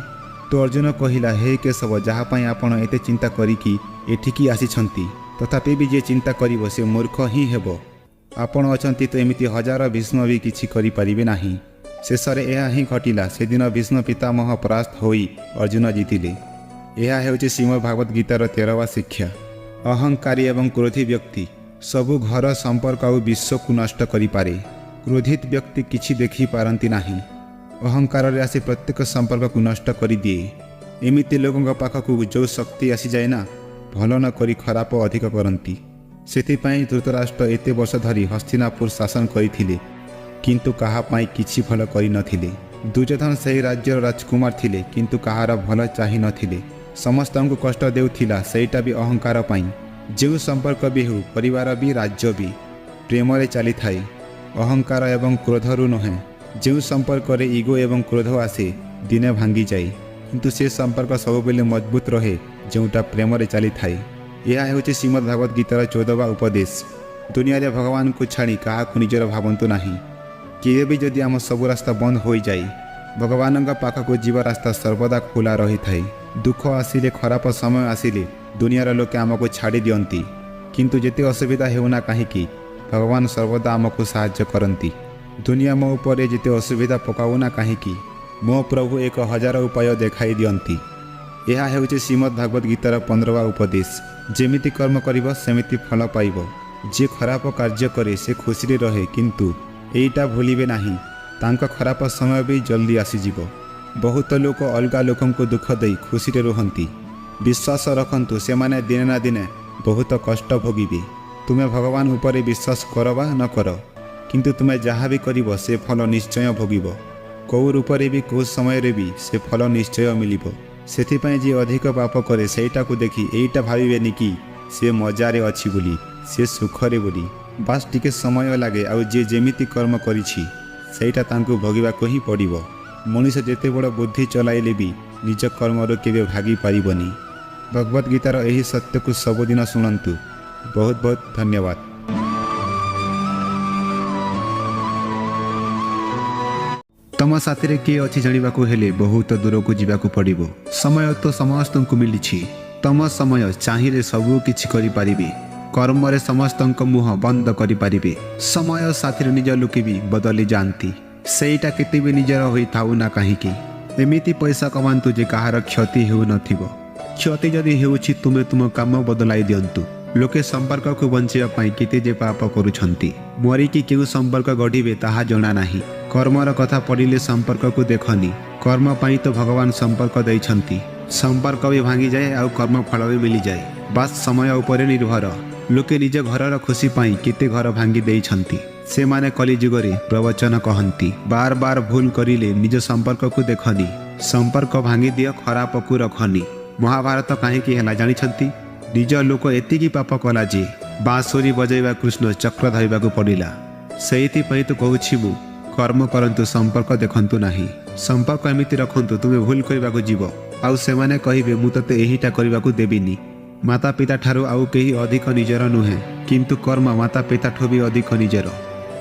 ତ ଅର୍ଜୁନ କହିଲା, ହେ କେଶବ, ଯାହା ପାଇଁ ଆପଣ ଏତେ ଚିନ୍ତା କରିକି ଏଠିକି ଆସିଛନ୍ତି, ତଥାପି ବି ଯିଏ ଚିନ୍ତା କରିବ, ସେ ମୂର୍ଖ ହିଁ ହେବ। ଆପଣ ଅଛନ୍ତି ତ ଏମିତି ହଜାର ଭୀଷ୍ମ ବି କିଛି କରିପାରିବେ ନାହିଁ। ଶେଷରେ ଏହା ହିଁ ଘଟିଲା। ସେଦିନ ଭୀଷ୍ମ ପିତାମହ ପରାସ୍ତ ହୋଇ ଅର୍ଜୁନ ଜିତିଲେ। ଏହା ହେଉଛି ଶ୍ରୀମଦ୍ ଭାଗବତ ଗୀତାର 13ବା ଶିକ୍ଷା। ଅହଙ୍କାରୀ ଏବଂ କ୍ରୋଧୀ ବ୍ୟକ୍ତି ସବୁ ଘର, ସମ୍ପର୍କ ଆଉ ବିଶ୍ୱକୁ ନଷ୍ଟ କରିପାରେ। କ୍ରୋଧିତ ବ୍ୟକ୍ତି କିଛି ଦେଖିପାରନ୍ତି ନାହିଁ। ଅହଙ୍କାରରେ ଆସି ପ୍ରତ୍ୟେକ ସମ୍ପର୍କକୁ ନଷ୍ଟ କରିଦିଏ। ଏମିତି ଲୋକଙ୍କ ପାଖକୁ ଯେଉଁ ଶକ୍ତି ଆସିଯାଏ ନା, ଭଲ ନ କରି ଖରାପ ଅଧିକ କରନ୍ତି। ସେଥିପାଇଁ ଧୃତରାଷ୍ଟ୍ର ଏତେ ବର୍ଷ ଧରି ହସ୍ତିନାପୁର ଶାସନ କରିଥିଲେ, କିନ୍ତୁ କାହା ପାଇଁ କିଛି ଭଲ କରିନଥିଲେ। ଦୁର୍ଯ୍ୟୋଧନ ସେହି ରାଜ୍ୟର ରାଜକୁମାର ଥିଲେ, କିନ୍ତୁ କାହାର ଭଲ ଚାହିଁନଥିଲେ। ସମସ୍ତଙ୍କୁ କଷ୍ଟ ଦେଉଥିଲା, ସେଇଟା ବି ଅହଙ୍କାର ପାଇଁ। ଯେଉଁ ସମ୍ପର୍କ ବି ହେଉ, ପରିବାର ବି, ରାଜ୍ୟ ବି, ପ୍ରେମରେ ଚାଲିଥାଏ, ଅହଙ୍କାର ଏବଂ କ୍ରୋଧରୁ ନୁହେଁ। ଯେଉଁ ସମ୍ପର୍କରେ ଇଗୋ ଏବଂ କ୍ରୋଧ ଆସେ, ଦିନେ ଭାଙ୍ଗିଯାଏ, କିନ୍ତୁ ସେ ସମ୍ପର୍କ ସବୁବେଳେ ମଜବୁତ ରହେ ଯେଉଁଟା ପ୍ରେମରେ ଚାଲିଥାଏ। ଏହା ହେଉଛି ଶ୍ରୀମଦ୍ ଭାଗବତ ଗୀତାର 14ବା ଉପଦେଶ। ଦୁନିଆରେ ଭଗବାନଙ୍କୁ ଛାଡ଼ି କାହାକୁ ନିଜର ଭାବନ୍ତୁ ନାହିଁ। କେବେ ବି ଯଦି ଆମ ସବୁ ରାସ୍ତା ବନ୍ଦ ହୋଇଯାଏ, ଭଗବାନଙ୍କ ପାଖକୁ ଯିବା ରାସ୍ତା ସର୍ବଦା ଖୋଲା ରହିଥାଏ। ଦୁଃଖ ଆସିଲେ, ଖରାପ ସମୟ ଆସିଲେ ଦୁନିଆର ଲୋକେ ଆମକୁ ଛାଡ଼ି ଦିଅନ୍ତି, କିନ୍ତୁ ଯେତେ ଅସୁବିଧା ହେଉନା କାହିଁକି, ଭଗବାନ ସର୍ବଦା ଆମକୁ ସାହାଯ୍ୟ କରନ୍ତି। ଦୁନିଆ ମୋ ଉପରେ ଯେତେ ଅସୁବିଧା ପକାଉନା କାହିଁକି, ମୋ ପ୍ରଭୁ ଏକ ହଜାର ଉପାୟ ଦେଖାଇ ଦିଅନ୍ତି। ଏହା ହେଉଛି ଶ୍ରୀମଦ୍ ଭାଗବତ ଗୀତାର 15ବା ଉପଦେଶ। ଯେମିତି କର୍ମ କରିବ, ସେମିତି ଫଳ ପାଇବ। ଯିଏ ଖରାପ କାର୍ଯ୍ୟ କରେ, ସେ ଖୁସିରେ ରହେ, କିନ୍ତୁ ଏଇଟା ଭୁଲିବେ ନାହିଁ, ତାଙ୍କ ଖରାପ ସମୟ ବି ଜଲ୍ଦି ଆସିଯିବ। ବହୁତ ଲୋକ ଅଲଗା ଲୋକଙ୍କୁ ଦୁଃଖ ଦେଇ ଖୁସିରେ ରୁହନ୍ତି। ବିଶ୍ୱାସ ରଖନ୍ତୁ, ସେମାନେ ଦିନେ ନା ଦିନେ ବହୁତ କଷ୍ଟ ଭୋଗିବେ। ତୁମେ ଭଗବାନ ଉପରେ ବିଶ୍ୱାସ କର ବା ନ କର, କିନ୍ତୁ ତୁମେ ଯାହା ବି କରିବ ସେ ଫଳ ନିଶ୍ଚୟ ଭୋଗିବ। କେଉଁ ରୂପରେ ବି, କେଉଁ ସମୟରେ ବି ସେ ଫଳ ନିଶ୍ଚୟ ମିଳିବ। ସେଥିପାଇଁ ଯିଏ ଅଧିକ ପାପ କରେ, ସେଇଟାକୁ ଦେଖି ଏଇଟା ଭାବିବେନି କି ସେ ମଜାରେ ଅଛି ବୋଲି, ସେ ସୁଖରେ ବୋଲି। ବାସ୍, ଟିକେ ସମୟ ଲାଗେ ଆଉ ଯିଏ ଯେମିତି କର୍ମ କରିଛି, ସେଇଟା ତାଙ୍କୁ ଭୋଗିବାକୁ ହିଁ ପଡ଼ିବ। ମଣିଷ ଯେତେ ବଡ଼ ବୁଦ୍ଧି ଚଲାଇଲେ ବି ନିଜ କର୍ମରୁ କେବେ ଭାଗି ପାରିବନି। ଭଗବତ ଗୀତାର ଏହି ସତ୍ୟକୁ ସବୁଦିନ ଶୁଣନ୍ତୁ। ବହୁତ ବହୁତ ଧନ୍ୟବାଦ। ତମ ସାଥିରେ କିଏ ଅଛି ଜାଣିବାକୁ ହେଲେ ବହୁତ ଦୂରକୁ ଯିବାକୁ ପଡ଼ିବ। ସମୟ ତ ସମସ୍ତଙ୍କୁ ମିଳିଛି। ତମ ସମୟ, ଚାହିଁଲେ ସବୁ କିଛି କରିପାରିବେ। କର୍ମରେ ସମସ୍ତଙ୍କ ମୁହଁ ବନ୍ଦ କରିପାରିବେ। ସମୟ ସାଥିରେ ନିଜ ଲୋକେ ବି ବଦଳି ଯାଆନ୍ତି, ସେଇଟା କେତେ ବି ନିଜର ହୋଇଥାଉ ନା କାହିଁକି। ଏମିତି ପଇସା କମାନ୍ତୁ ଯେ କାହାର କ୍ଷତି ହେଉନଥିବ। କ୍ଷତି ଯଦି ହେଉଛି, ତୁମେ ତୁମ କାମ ବଦଳାଇ ଦିଅନ୍ତୁ। ଲୋକେ ସମ୍ପର୍କକୁ ବଞ୍ଚିବା ପାଇଁ କେତେ ଯେ ପାପ କରୁଛନ୍ତି, ମରିକି କେଉଁ ସମ୍ପର୍କ ଗଢ଼ିବେ ତାହା ଜଣା ନାହିଁ। କର୍ମର କଥା ପଡ଼ିଲେ ସମ୍ପର୍କକୁ ଦେଖନି। କର୍ମ ପାଇଁ ତ ଭଗବାନ ସମ୍ପର୍କ ଦେଇଛନ୍ତି। ସମ୍ପର୍କ ବି ଭାଙ୍ଗିଯାଏ ଆଉ କର୍ମଫଳ ବି ମିଳିଯାଏ। ବାସ୍, ସମୟ ଉପରେ ନିର୍ଭର। ଲୋକେ ନିଜ ଘରର ଖୁସି ପାଇଁ କେତେ ଘର ଭାଙ୍ଗି ଦେଇଛନ୍ତି। ସେମାନେ କଲିଯୁଗରେ ପ୍ରବଚନ କହନ୍ତି। ବାର ବାର ଭୁଲ କରିଲେ ନିଜ ସମ୍ପର୍କକୁ ଦେଖନି, ସମ୍ପର୍କ ଭାଙ୍ଗିଦିଅ, ଖରାପକୁ ରଖନି। ମହାଭାରତ କାହିଁକି ହେଲା ଜାଣିଛନ୍ତି? ନିଜ ଲୋକ ଏତିକି ପାପ କଲା ଯେ ବାଁସୁରୀ ବଜାଇବା କୃଷ୍ଣ ଚକ୍ର ଧରିବାକୁ ପଡ଼ିଲା। ସେଇଥିପାଇଁ ତ କହୁଛି ମୁଁ, କର୍ମ କରନ୍ତୁ, ସମ୍ପର୍କ ଦେଖନ୍ତୁ ନାହିଁ। ସମ୍ପର୍କ ଏମିତି ରଖନ୍ତୁ, ତୁମେ ଭୁଲ କରିବାକୁ ଯିବ ଆଉ ସେମାନେ କହିବେ, "ମୁଁ ତୋତେ ଏହିଟା କରିବାକୁ ଦେବିନି।" ମାତା ପିତା ଠାରୁ ଆଉ କେହି ଅଧିକ ନିଜର ନୁହେଁ, କିନ୍ତୁ କର୍ମ ମାତା ପିତାଠୁ ବି ଅଧିକ ନିଜର।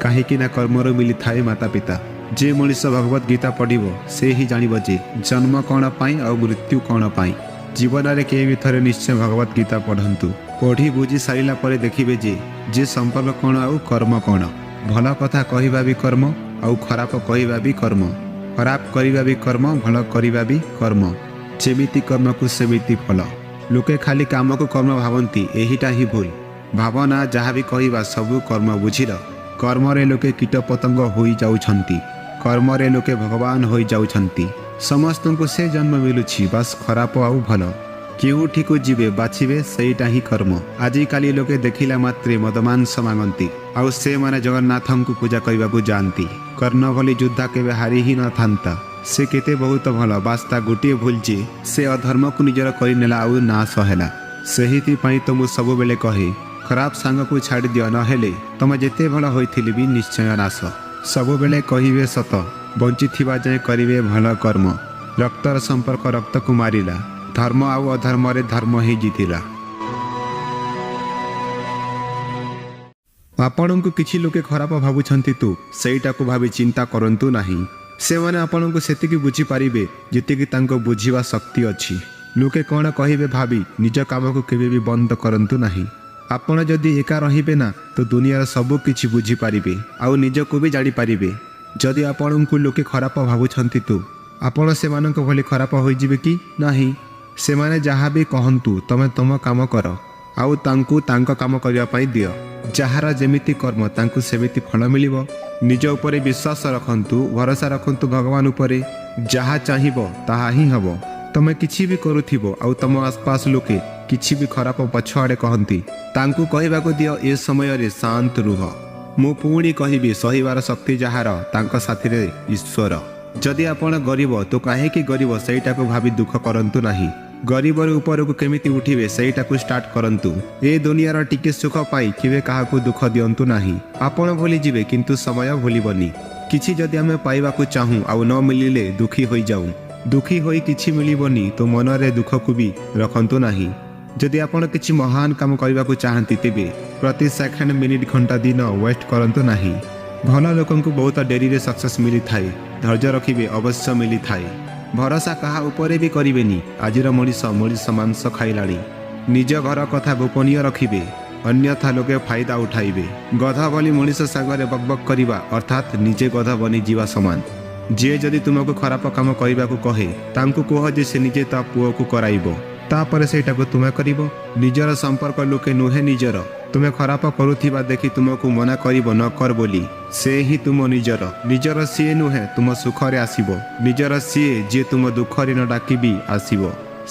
କାହିଁକି ନା କର୍ମରୁ ମିଳିଥାଏ ମାତା ପିତା। ଯେ ମଣିଷ ଭଗବତ ଗୀତା ପଢ଼ିବ, ସେ ହିଁ ଜାଣିବ ଯେ ଜନ୍ମ କ'ଣ ପାଇଁ ଆଉ ମୃତ୍ୟୁ କ'ଣ ପାଇଁ। ଜୀବନରେ କେହି ବି ଥରେ ନିଶ୍ଚୟ ଭଗବତ ଗୀତା ପଢ଼ନ୍ତୁ। ପଢ଼ି ବୁଝି ସାରିଲା ପରେ ଦେଖିବେ ଯେ ସମ୍ପର୍କ କ'ଣ ଆଉ କର୍ମ କ'ଣ। ଭଲ କଥା କହିବା ବି କର୍ମ ଆଉ ଖରାପ କହିବା ବି କର୍ମ। ଖରାପ କରିବା ବି କର୍ମ, ଭଲ କରିବା ବି କର୍ମ। ଯେମିତି କର୍ମକୁ ସେମିତି ଫଳ। ଲୋକେ ଖାଲି କାମକୁ କର୍ମ ଭାବନ୍ତି, ଏହିଟା ହିଁ ଭୁଲ ଭାବନା। ଯାହା ବି କହିବା ସବୁ କର୍ମ, ବୁଝିଲ? କର୍ମରେ ଲୋକେ କୀଟ ପତଙ୍ଗ ହୋଇଯାଉଛନ୍ତି, କର୍ମରେ ଲୋକେ ଭଗବାନ ହୋଇଯାଉଛନ୍ତି। ସମସ୍ତଙ୍କୁ ସେ ଜନ୍ମ ମିଳୁଛି, ବାସ୍, ଖରାପ ଆଉ ଭଲ। କେଉଁଠିକୁ ଯିବେ ବାଛିବେ, ସେଇଟା ହିଁ କର୍ମ। ଆଜିକାଲି ଲୋକେ ଦେଖିଲା ମାତ୍ରେ ମଦମାଂସ ମାଗନ୍ତି ଆଉ ସେମାନେ ଜଗନ୍ନାଥଙ୍କୁ ପୂଜା କରିବାକୁ ଯାଆନ୍ତି। କର୍ଣ୍ଣ ଭଳି ଯୋଦ୍ଧା କେବେ ହାରି ହିଁ ନଥାନ୍ତା। ସେ କେତେ ବହୁତ ଭଲ। ବାସ୍, ତା ଗୋଟିଏ ଭୁଲ ଯେ ସେ ଅଧର୍ମକୁ ନିଜର କରିନେଲା ଆଉ ନାଶ ହେଲା। ସେଇଥିପାଇଁ ତ ମୁଁ ସବୁବେଳେ କହେ, ଖରାପ ସାଙ୍ଗକୁ ଛାଡ଼ିଦିଅ, ନହେଲେ ତମେ ଯେତେ ଭଲ ହୋଇଥିଲେ ବି ନିଶ୍ଚୟ ନାଶ। ସବୁବେଳେ କହିବେ ସତ, ବଞ୍ଚିଥିବା ଯାଏଁ କରିବେ ଭଲ କର୍ମ। ରକ୍ତର ସମ୍ପର୍କ ରକ୍ତକୁ ମାରିଲା। ଧର୍ମ ଆଉ ଅଧର୍ମରେ ଧର୍ମ ହିଁ ଜିତିଲା। ଆପଣଙ୍କୁ କିଛି ଲୋକେ ଖରାପ ଭାବୁଛନ୍ତି ତ ସେଇଟାକୁ ଭାବି ଚିନ୍ତା କରନ୍ତୁ ନାହିଁ। ସେମାନେ ଆପଣଙ୍କୁ ସେତିକି ବୁଝିପାରିବେ ଯେତିକି ତାଙ୍କ ବୁଝିବା ଶକ୍ତି ଅଛି। ଲୋକେ କ'ଣ କହିବେ ଭାବି ନିଜ କାମକୁ କେବେ ବି ବନ୍ଦ କରନ୍ତୁ ନାହିଁ। ଆପଣ ଯଦି ଏକା ରହିବେ ନା, ତ ଦୁନିଆର ସବୁ କିଛି ବୁଝିପାରିବେ ଆଉ ନିଜକୁ ବି ଜାଣିପାରିବେ। ଯଦି ଆପଣଙ୍କୁ ଲୋକେ ଖରାପ ଭାବୁଛନ୍ତି ତ ଆପଣ ସେମାନଙ୍କ ଭଳି ଖରାପ ହୋଇଯିବେ କି ନାହିଁ? ସେମାନେ ଯାହା ବି କହନ୍ତୁ, ତମେ ତୁମ କାମ କର ଆଉ ତାଙ୍କୁ ତାଙ୍କ କାମ କରିବା ପାଇଁ ଦିଅ। ଯାହାର ଯେମିତି କର୍ମ, ତାଙ୍କୁ ସେମିତି ଫଳ ମିଳିବ। ନିଜ ଉପରେ ବିଶ୍ୱାସ ରଖନ୍ତୁ, ଭରସା ରଖନ୍ତୁ ଭଗବାନ ଉପରେ। ଯାହା ଚାହିଁବ ତାହା ହିଁ ହେବ। ତମେ କିଛି ବି କରୁଥିବ ଆଉ ତମ ଆସପାସ ଲୋକେ କିଛି ବି ଖରାପ ପଛଆଡ଼େ କହନ୍ତି, ତାଙ୍କୁ କହିବାକୁ ଦିଅ। ଏ ସମୟରେ ଶାନ୍ତ ରୁହ। ମୁଁ ପୁଣି କହିବି, ସହିବାର ଶକ୍ତି ଯାହାର, ତାଙ୍କ ସାଥିରେ ଈଶ୍ୱର। ଯଦି ଆପଣ ଗରିବ ତ କାହିଁକି ଗରିବ ସେଇଟାକୁ ଭାବି ଦୁଃଖ କରନ୍ତୁ ନାହିଁ। ଗରିବରୁ ଉପରକୁ କେମିତି ଉଠିବେ, ସେଇଟାକୁ ଷ୍ଟାର୍ଟ କରନ୍ତୁ। ଏ ଦୁନିଆର ଟିକେ ସୁଖ ପାଇଁ କେବେ କାହାକୁ ଦୁଃଖ ଦିଅନ୍ତୁ ନାହିଁ। ଆପଣ ଭୁଲିଯିବେ, କିନ୍ତୁ ସମୟ ଭୁଲିବନି। କିଛି ଯଦି ଆମେ ପାଇବାକୁ ଚାହୁଁ ଆଉ ନ ମିଳିଲେ ଦୁଃଖୀ ହୋଇଯାଉ। ଦୁଃଖୀ ହୋଇ କିଛି ମିଳିବନି, ତ ମନରେ ଦୁଃଖକୁ ବି ରଖନ୍ତୁ ନାହିଁ। ଯଦି ଆପଣ କିଛି ମହାନ କାମ କରିବାକୁ ଚାହାନ୍ତି, ତେବେ ପ୍ରତି ସେକେଣ୍ଡ, ମିନିଟ୍, ଘଣ୍ଟା, ଦିନ ୱେଷ୍ଟ କରନ୍ତୁ ନାହିଁ। ଭଲ ଲୋକଙ୍କୁ ବହୁତ ଡେରିରେ ସକ୍ସେସ୍ ମିଳିଥାଏ। ଧୈର୍ଯ୍ୟ ରଖିବେ, ଅବଶ୍ୟ ମିଳିଥାଏ। ଭରସା କାହା ଉପରେ ବି କରିବେନି। ଆଜିର ମଣିଷ ମଣିଷ ମାଂସ ଖାଇଲାଣି। ନିଜ ଘର କଥା ଗୋପନୀୟ ରଖିବେ, ଅନ୍ୟଥା ଲୋକେ ଫାଇଦା ଉଠାଇବେ। ଗଧ ଭଳି ମଣିଷ ସାଙ୍ଗରେ ବକବକ କରିବା ଅର୍ଥାତ୍ ନିଜେ ଗଧ ବନିଯିବା ସମାନ। ଯିଏ ଯଦି ତୁମକୁ ଖରାପ କାମ କରିବାକୁ କହେ, ତାଙ୍କୁ କୁହ ଯେ ସେ ନିଜେ ତା ପୁଅକୁ କରାଇବ, ତାପରେ ସେଇଟାକୁ ତୁମେ କରିବ। ନିଜର ସମ୍ପର୍କ ଲୋକେ ନୁହେଁ ନିଜର। ତୁମେ ଖରାପ କରୁଥିବା ଦେଖି ତୁମକୁ ମନା କରିବ ନ କର ବୋଲି, ସେ ହିଁ ତୁମ ନିଜର। ନିଜର ସିଏ ନୁହେଁ ତୁମ ସୁଖରେ ଆସିବ। ନିଜର ସିଏ ଯିଏ ତୁମ ଦୁଃଖରେ ନ ଡାକି ବି ଆସିବ।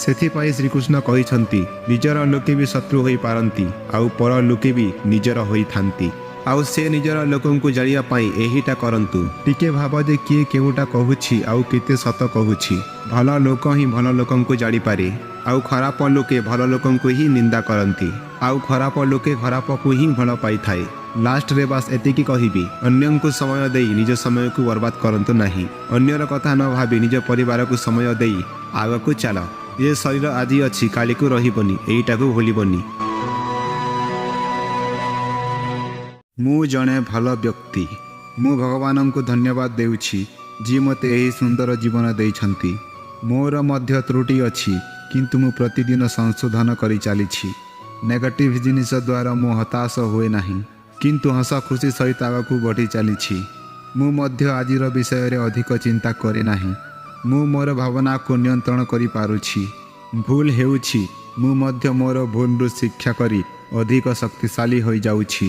ସେଥିପାଇଁ ଶ୍ରୀକୃଷ୍ଣ କହିଛନ୍ତି, ନିଜର ଲୋକେ ବି ଶତ୍ରୁ ହୋଇପାରନ୍ତି ଆଉ ପର ଲୋକେ ବି ନିଜର ହୋଇଥାନ୍ତି। ଆଉ ସେ ନିଜର ଲୋକଙ୍କୁ ଜାଣିବା ପାଇଁ ଏହିଟା କରନ୍ତୁ। ଟିକେ ଭାବ ଯେ କିଏ କେଉଁଟା କହୁଛି ଆଉ କେତେ ସତ କହୁଛି। ଭଲ ଲୋକ ହିଁ ଭଲ ଲୋକଙ୍କୁ ଜାଣିପାରେ, ଆଉ ଖରାପ ଲୋକେ ଭଲ ଲୋକଙ୍କୁ ହିଁ ନିନ୍ଦା କରନ୍ତି, ଆଉ ଖରାପ ଲୋକେ ଖରାପକୁ ହିଁ ଭଲ ପାଇଥାଏ। ଲାଷ୍ଟରେ ବାସ୍ ଏତିକି କହିବି, ଅନ୍ୟଙ୍କୁ ସମୟ ଦେଇ ନିଜ ସମୟକୁ ବର୍ବାଦ କରନ୍ତୁ ନାହିଁ। ଅନ୍ୟର କଥା ନ ଭାବି ନିଜ ପରିବାରକୁ ସମୟ ଦେଇ ଆଗକୁ ଚାଲ। ଏ ଶରୀର ଆଜି ଅଛି, କାଲିକୁ ରହିବନି, ଏଇଟାକୁ ଭୁଲିବନି। ମୁଁ ଜଣେ ଭଲ ବ୍ୟକ୍ତି। ମୁଁ ଭଗବାନଙ୍କୁ ଧନ୍ୟବାଦ ଦେଉଛି, ଯିଏ ମୋତେ ଏହି ସୁନ୍ଦର ଜୀବନ ଦେଇଛନ୍ତି। ମୋର ମଧ୍ୟ ତ୍ରୁଟି ଅଛି, କିନ୍ତୁ ମୁଁ ପ୍ରତିଦିନ ସଂଶୋଧନ କରି ଚାଲିଛି। ନେଗେଟିଭ୍ ଜିନିଷ ଦ୍ୱାରା ମୁଁ ହତାଶ ହୁଏ ନାହିଁ, କିନ୍ତୁ ହସ ଖୁସି ସହିତ ଆଗକୁ ବଢ଼ି ଚାଲିଛି। ମୁଁ ମଧ୍ୟ ଆଜିର ବିଷୟରେ ଅଧିକ ଚିନ୍ତା କରେ ନାହିଁ। ମୁଁ ମୋର ଭାବନାକୁ ନିୟନ୍ତ୍ରଣ କରିପାରୁଛି। ଭୁଲ ହେଉଛି, ମୁଁ ମଧ୍ୟ ମୋର ଭୁଲରୁ ଶିକ୍ଷା କରି ଅଧିକ ଶକ୍ତିଶାଳୀ ହୋଇଯାଉଛି।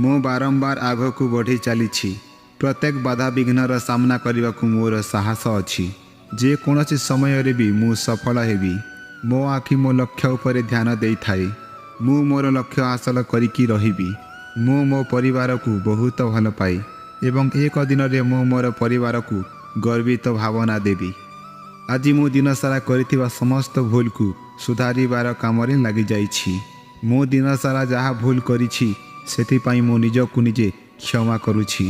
ମୁଁ ବାରମ୍ବାର ଆଗକୁ ବଢ଼ି ଚାଲିଛି। ପ୍ରତ୍ୟେକ ବାଧାବିଘ୍ନର ସାମ୍ନା କରିବାକୁ ମୋର ସାହସ ଅଛି। ଯେକୌଣସି ସମୟରେ ବି ମୁଁ ସଫଳ ହେବି। ମୋ ଆଖି ମୋ ଲକ୍ଷ୍ୟ ଉପରେ ଧ୍ୟାନ ଦେଇଥାଏ। ମୁଁ ମୋର ଲକ୍ଷ୍ୟ ହାସଲ କରିକି ରହିବି। ମୁଁ ମୋ ପରିବାରକୁ ବହୁତ ଭଲ ପାଏ ଏବଂ ଏକ ଦିନରେ ମୁଁ ମୋର ପରିବାରକୁ ଗର୍ବିତ ଭାବନା ଦେବି। ଆଜି ମୁଁ ଦିନସାରା କରିଥିବା ସମସ୍ତ ଭୁଲକୁ ସୁଧାରିବାର କାମରେ ଲାଗିଯାଇଛି। ମୁଁ ଦିନସାରା ଯାହା ଭୁଲ କରିଛି, ସେଥିପାଇଁ ମୁଁ ନିଜକୁ ନିଜେ କ୍ଷମା କରୁଛି।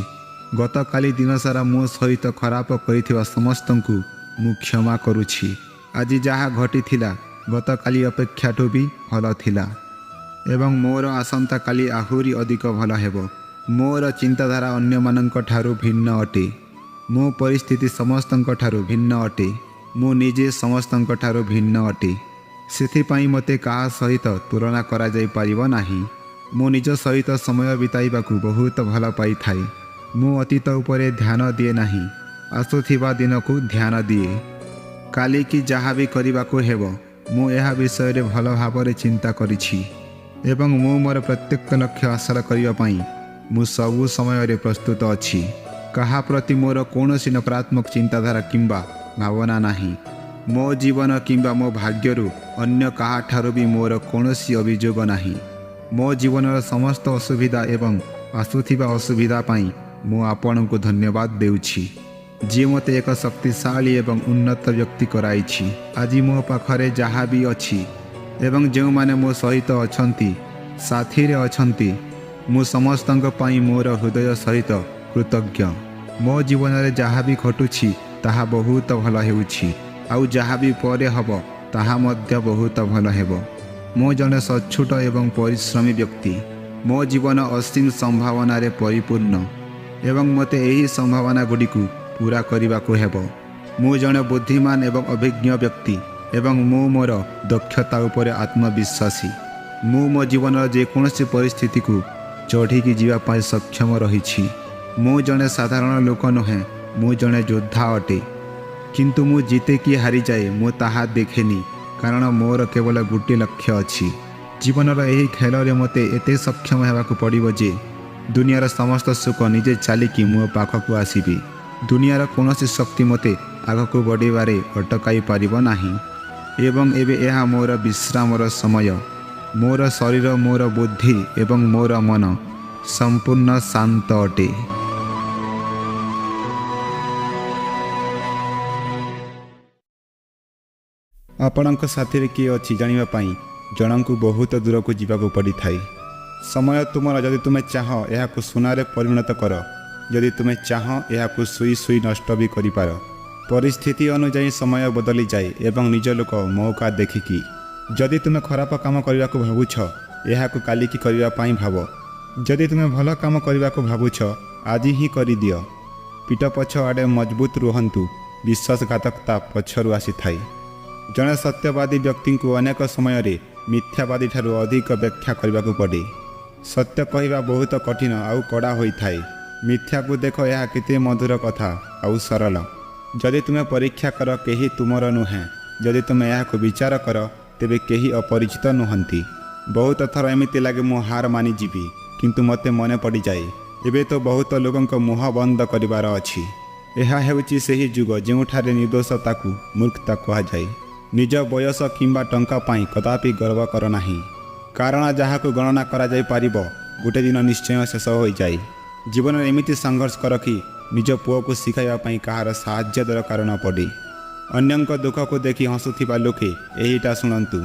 ଗତକାଲି ଦିନସାରା ମୋ ସହିତ ଖରାପ କରିଥିବା ସମସ୍ତଙ୍କୁ ମୁଁ କ୍ଷମା କରୁଛି। ଆଜି ଯାହା ଘଟିଥିଲା, ଗତକାଲି ଅପେକ୍ଷାଠୁ ବି ଭଲ ଥିଲା ଏବଂ ମୋର ଆସନ୍ତାକାଲି ଆହୁରି ଅଧିକ ଭଲ ହେବ। ମୋର ଚିନ୍ତାଧାରା ଅନ୍ୟମାନଙ୍କ ଠାରୁ ଭିନ୍ନ ଅଟେ। ମୋ ପରିସ୍ଥିତି ସମସ୍ତଙ୍କ ଠାରୁ ଭିନ୍ନ ଅଟେ। ମୁଁ ନିଜେ ସମସ୍ତଙ୍କ ଠାରୁ ଭିନ୍ନ ଅଟେ। ସେଥିପାଇଁ ମୋତେ କାହା ସହିତ ତୁଳନା କରାଯାଇପାରିବ ନାହିଁ। ମୁଁ ନିଜ ସହିତ ସମୟ ବିତାଇବାକୁ ବହୁତ ଭଲ ପାଇଥାଏ। ମୁଁ ଅତୀତ ଉପରେ ଧ୍ୟାନ ଦିଏ ନାହିଁ, ଆସୁଥିବା ଦିନକୁ ଧ୍ୟାନ ଦିଏ। କାଲିକି ଯାହା ବି କରିବାକୁ ହେବ, ମୁଁ ଏହା ବିଷୟରେ ଭଲ ଭାବରେ ଚିନ୍ତା କରିଛି ଏବଂ ମୁଁ ମୋର ପ୍ରତ୍ୟେକ ଲକ୍ଷ୍ୟ ହାସଲ କରିବା ପାଇଁ ମୁଁ ସବୁ ସମୟରେ ପ୍ରସ୍ତୁତ ଅଛି। କାହା ପ୍ରତି ମୋର କୌଣସି ନକାରାତ୍ମକ ଚିନ୍ତାଧାରା କିମ୍ବା ଭାବନା ନାହିଁ। ମୋ ଜୀବନ କିମ୍ବା ମୋ ଭାଗ୍ୟରୁ ଅନ୍ୟ କାହାଠାରୁ ବି ମୋର କୌଣସି ଅଭିଯୋଗ ନାହିଁ। ମୋ ଜୀବନର ସମସ୍ତ ଅସୁବିଧା ଏବଂ ଆସୁଥିବା ଅସୁବିଧା ପାଇଁ ମୁଁ ଆପଣଙ୍କୁ ଧନ୍ୟବାଦ ଦେଉଛି, ଯିଏ ମୋତେ ଏକ ଶକ୍ତିଶାଳୀ ଏବଂ ଉନ୍ନତ ବ୍ୟକ୍ତି କରାଇଛି। ଆଜି ମୋ ପାଖରେ ଯାହା ବି ଅଛି ଏବଂ ଯେଉଁମାନେ ମୋ ସହିତ ଅଛନ୍ତି, ସାଥିରେ ଅଛନ୍ତି, ମୁଁ ସମସ୍ତଙ୍କ ପାଇଁ ମୋର ହୃଦୟ ସହିତ କୃତଜ୍ଞ। ମୋ ଜୀବନରେ ଯାହା ବି ଘଟୁଛି, ତାହା ବହୁତ ଭଲ ହେଉଛି, ଆଉ ଯାହା ବି ପରେ ହେବ, ତାହା ମଧ୍ୟ ବହୁତ ଭଲ ହେବ। ମୁଁ ଜଣେ ସଚ୍ଚୋଟ ଏବଂ ପରିଶ୍ରମୀ ବ୍ୟକ୍ତି। ମୋ ଜୀବନ ଅସୀମ ସମ୍ଭାବନାରେ ପରିପୂର୍ଣ୍ଣ ଏବଂ ମୋତେ ଏହି ସମ୍ଭାବନା ଗୁଡ଼ିକୁ ପୂରା କରିବାକୁ ହେବ। ମୁଁ ଜଣେ ବୁଦ୍ଧିମାନ ଏବଂ ଅଭିଜ୍ଞ ବ୍ୟକ୍ତି ଏବଂ ମୁଁ ମୋର ଦକ୍ଷତା ଉପରେ ଆତ୍ମବିଶ୍ୱାସୀ। ମୁଁ ମୋ ଜୀବନର ଯେକୌଣସି ପରିସ୍ଥିତିକୁ ଚଢ଼ିକି ଯିବା ପାଇଁ ସକ୍ଷମ ରହିଛି। ମୁଁ ଜଣେ ସାଧାରଣ ଲୋକ ନୁହେଁ, ମୁଁ ଜଣେ ଯୋଦ୍ଧା ଅଟେ। କିନ୍ତୁ ମୁଁ ଜିତେ କି ହାରିଯାଏ, ମୁଁ ତାହା ଦେଖେନି, କାରଣ ମୋର କେବଳ ଗୋଟିଏ ଲକ୍ଷ୍ୟ ଅଛି। ଜୀବନର ଏହି ଖେଳରେ ମୋତେ ଏତେ ସକ୍ଷମ ହେବାକୁ ପଡ଼ିବ ଯେ ଦୁନିଆର ସମସ୍ତ ସୁଖ ନିଜେ ଚାଲିକି ମୋ ପାଖକୁ ଆସିବେ। ଦୁନିଆର କୌଣସି ଶକ୍ତି ମୋତେ ଆଗକୁ ବଢ଼ିବାରେ ଅଟକାଇ ପାରିବ ନାହିଁ। ଏବଂ ଏବେ ଏହା ମୋର ବିଶ୍ରାମର ସମୟ। ମୋର ଶରୀର, ମୋର ବୁଦ୍ଧି ଏବଂ ମୋର ମନ ସମ୍ପୂର୍ଣ୍ଣ ଶାନ୍ତ ଅଟେ। ଆପଣଙ୍କ ସାଥିରେ କିଏ ଅଛି ଜାଣିବା ପାଇଁ ଜଣଙ୍କୁ ବହୁତ ଦୂରକୁ ଯିବାକୁ ପଡ଼ିଥାଏ। ସମୟ ତୁମର। ଯଦି ତୁମେ ଚାହଁ, ଏହାକୁ ସୁନାରେ ପରିଣତ କର। ଯଦି ତୁମେ ଚାହଁ, ଏହାକୁ ଶୋଇ ଶୋଇ ନଷ୍ଟ ବି କରିପାର। ପରିସ୍ଥିତି ଅନୁଯାୟୀ ସମୟ ବଦଳିଯାଏ ଏବଂ ନିଜ ଲୋକ ମୌକା ଦେଖିକି। ଯଦି ତୁମେ ଖରାପ କାମ କରିବାକୁ ଭାବୁଛ, ଏହାକୁ କାଲିକି କରିବା ପାଇଁ ଭାବ। ଯଦି ତୁମେ ଭଲ କାମ କରିବାକୁ ଭାବୁଛ, ଆଜି ହିଁ କରିଦିଅ। ପିଠ ପଛ ଆଡ଼େ ମଜବୁତ ରୁହନ୍ତୁ। ବିଶ୍ୱାସଘାତକତା ପଛରୁ ଆସିଥାଏ। ଜଣେ ସତ୍ୟବାଦୀ ବ୍ୟକ୍ତିଙ୍କୁ ଅନେକ ସମୟରେ ମିଥ୍ୟାବାଦୀ ଠାରୁ ଅଧିକ ବ୍ୟାଖ୍ୟା କରିବାକୁ ପଡ଼େ। ସତ୍ୟ କହିବା ବହୁତ କଠିନ ଆଉ କଡ଼ା ହୋଇଥାଏ। ମିଥ୍ୟାକୁ ଦେଖ, ଏହା କେତେ ମଧୁର କଥା ଆଉ ସରଳ। ଯଦି ତୁମେ ପରୀକ୍ଷା କର, କେହି ତୁମର ନୁହେଁ। ଯଦି ତୁମେ ଏହାକୁ ବିଚାର କର, ତେବେ କେହି ଅପରିଚିତ ନୁହନ୍ତି। ବହୁତ ଥର ଏମିତି ଲାଗେ ମୁଁ ହାର ମାନିଯିବି, କିନ୍ତୁ ମୋତେ ମନେ ପଡ଼ିଯାଏ, ଏବେ ତ ବହୁତ ଲୋକଙ୍କ ମୁହଁ ବନ୍ଦ କରିବାର ଅଛି। ଏହା ହେଉଛି ସେହି ଯୁଗ ଯେଉଁଠାରେ ନିର୍ଦ୍ଦୋଷତାକୁ ମୂର୍ଖତା କୁହାଯାଏ। ନିଜ ବୟସ କିମ୍ବା ଟଙ୍କା ପାଇଁ କଦାପି ଗର୍ବ କର ନାହିଁ। କାରଣ ଯାହାକୁ ଗଣନା କରାଯାଇପାରିବ ଗୋଟେ ଦିନ ନିଶ୍ଚୟ ଶେଷ ହୋଇଯାଏ। ଜୀବନରେ ଏମିତି ସଂଘର୍ଷ କର କି ନିଜ ପୁଅକୁ ଶିଖାଇବା ପାଇଁ କାହାର ସାହାଯ୍ୟ ଦରକାର ନ ପଡ଼େ। ଅନ୍ୟଙ୍କ ଦୁଃଖକୁ ଦେଖି ହସୁଥିବା ଲୋକେ, ଏହିଟା ଶୁଣନ୍ତୁ।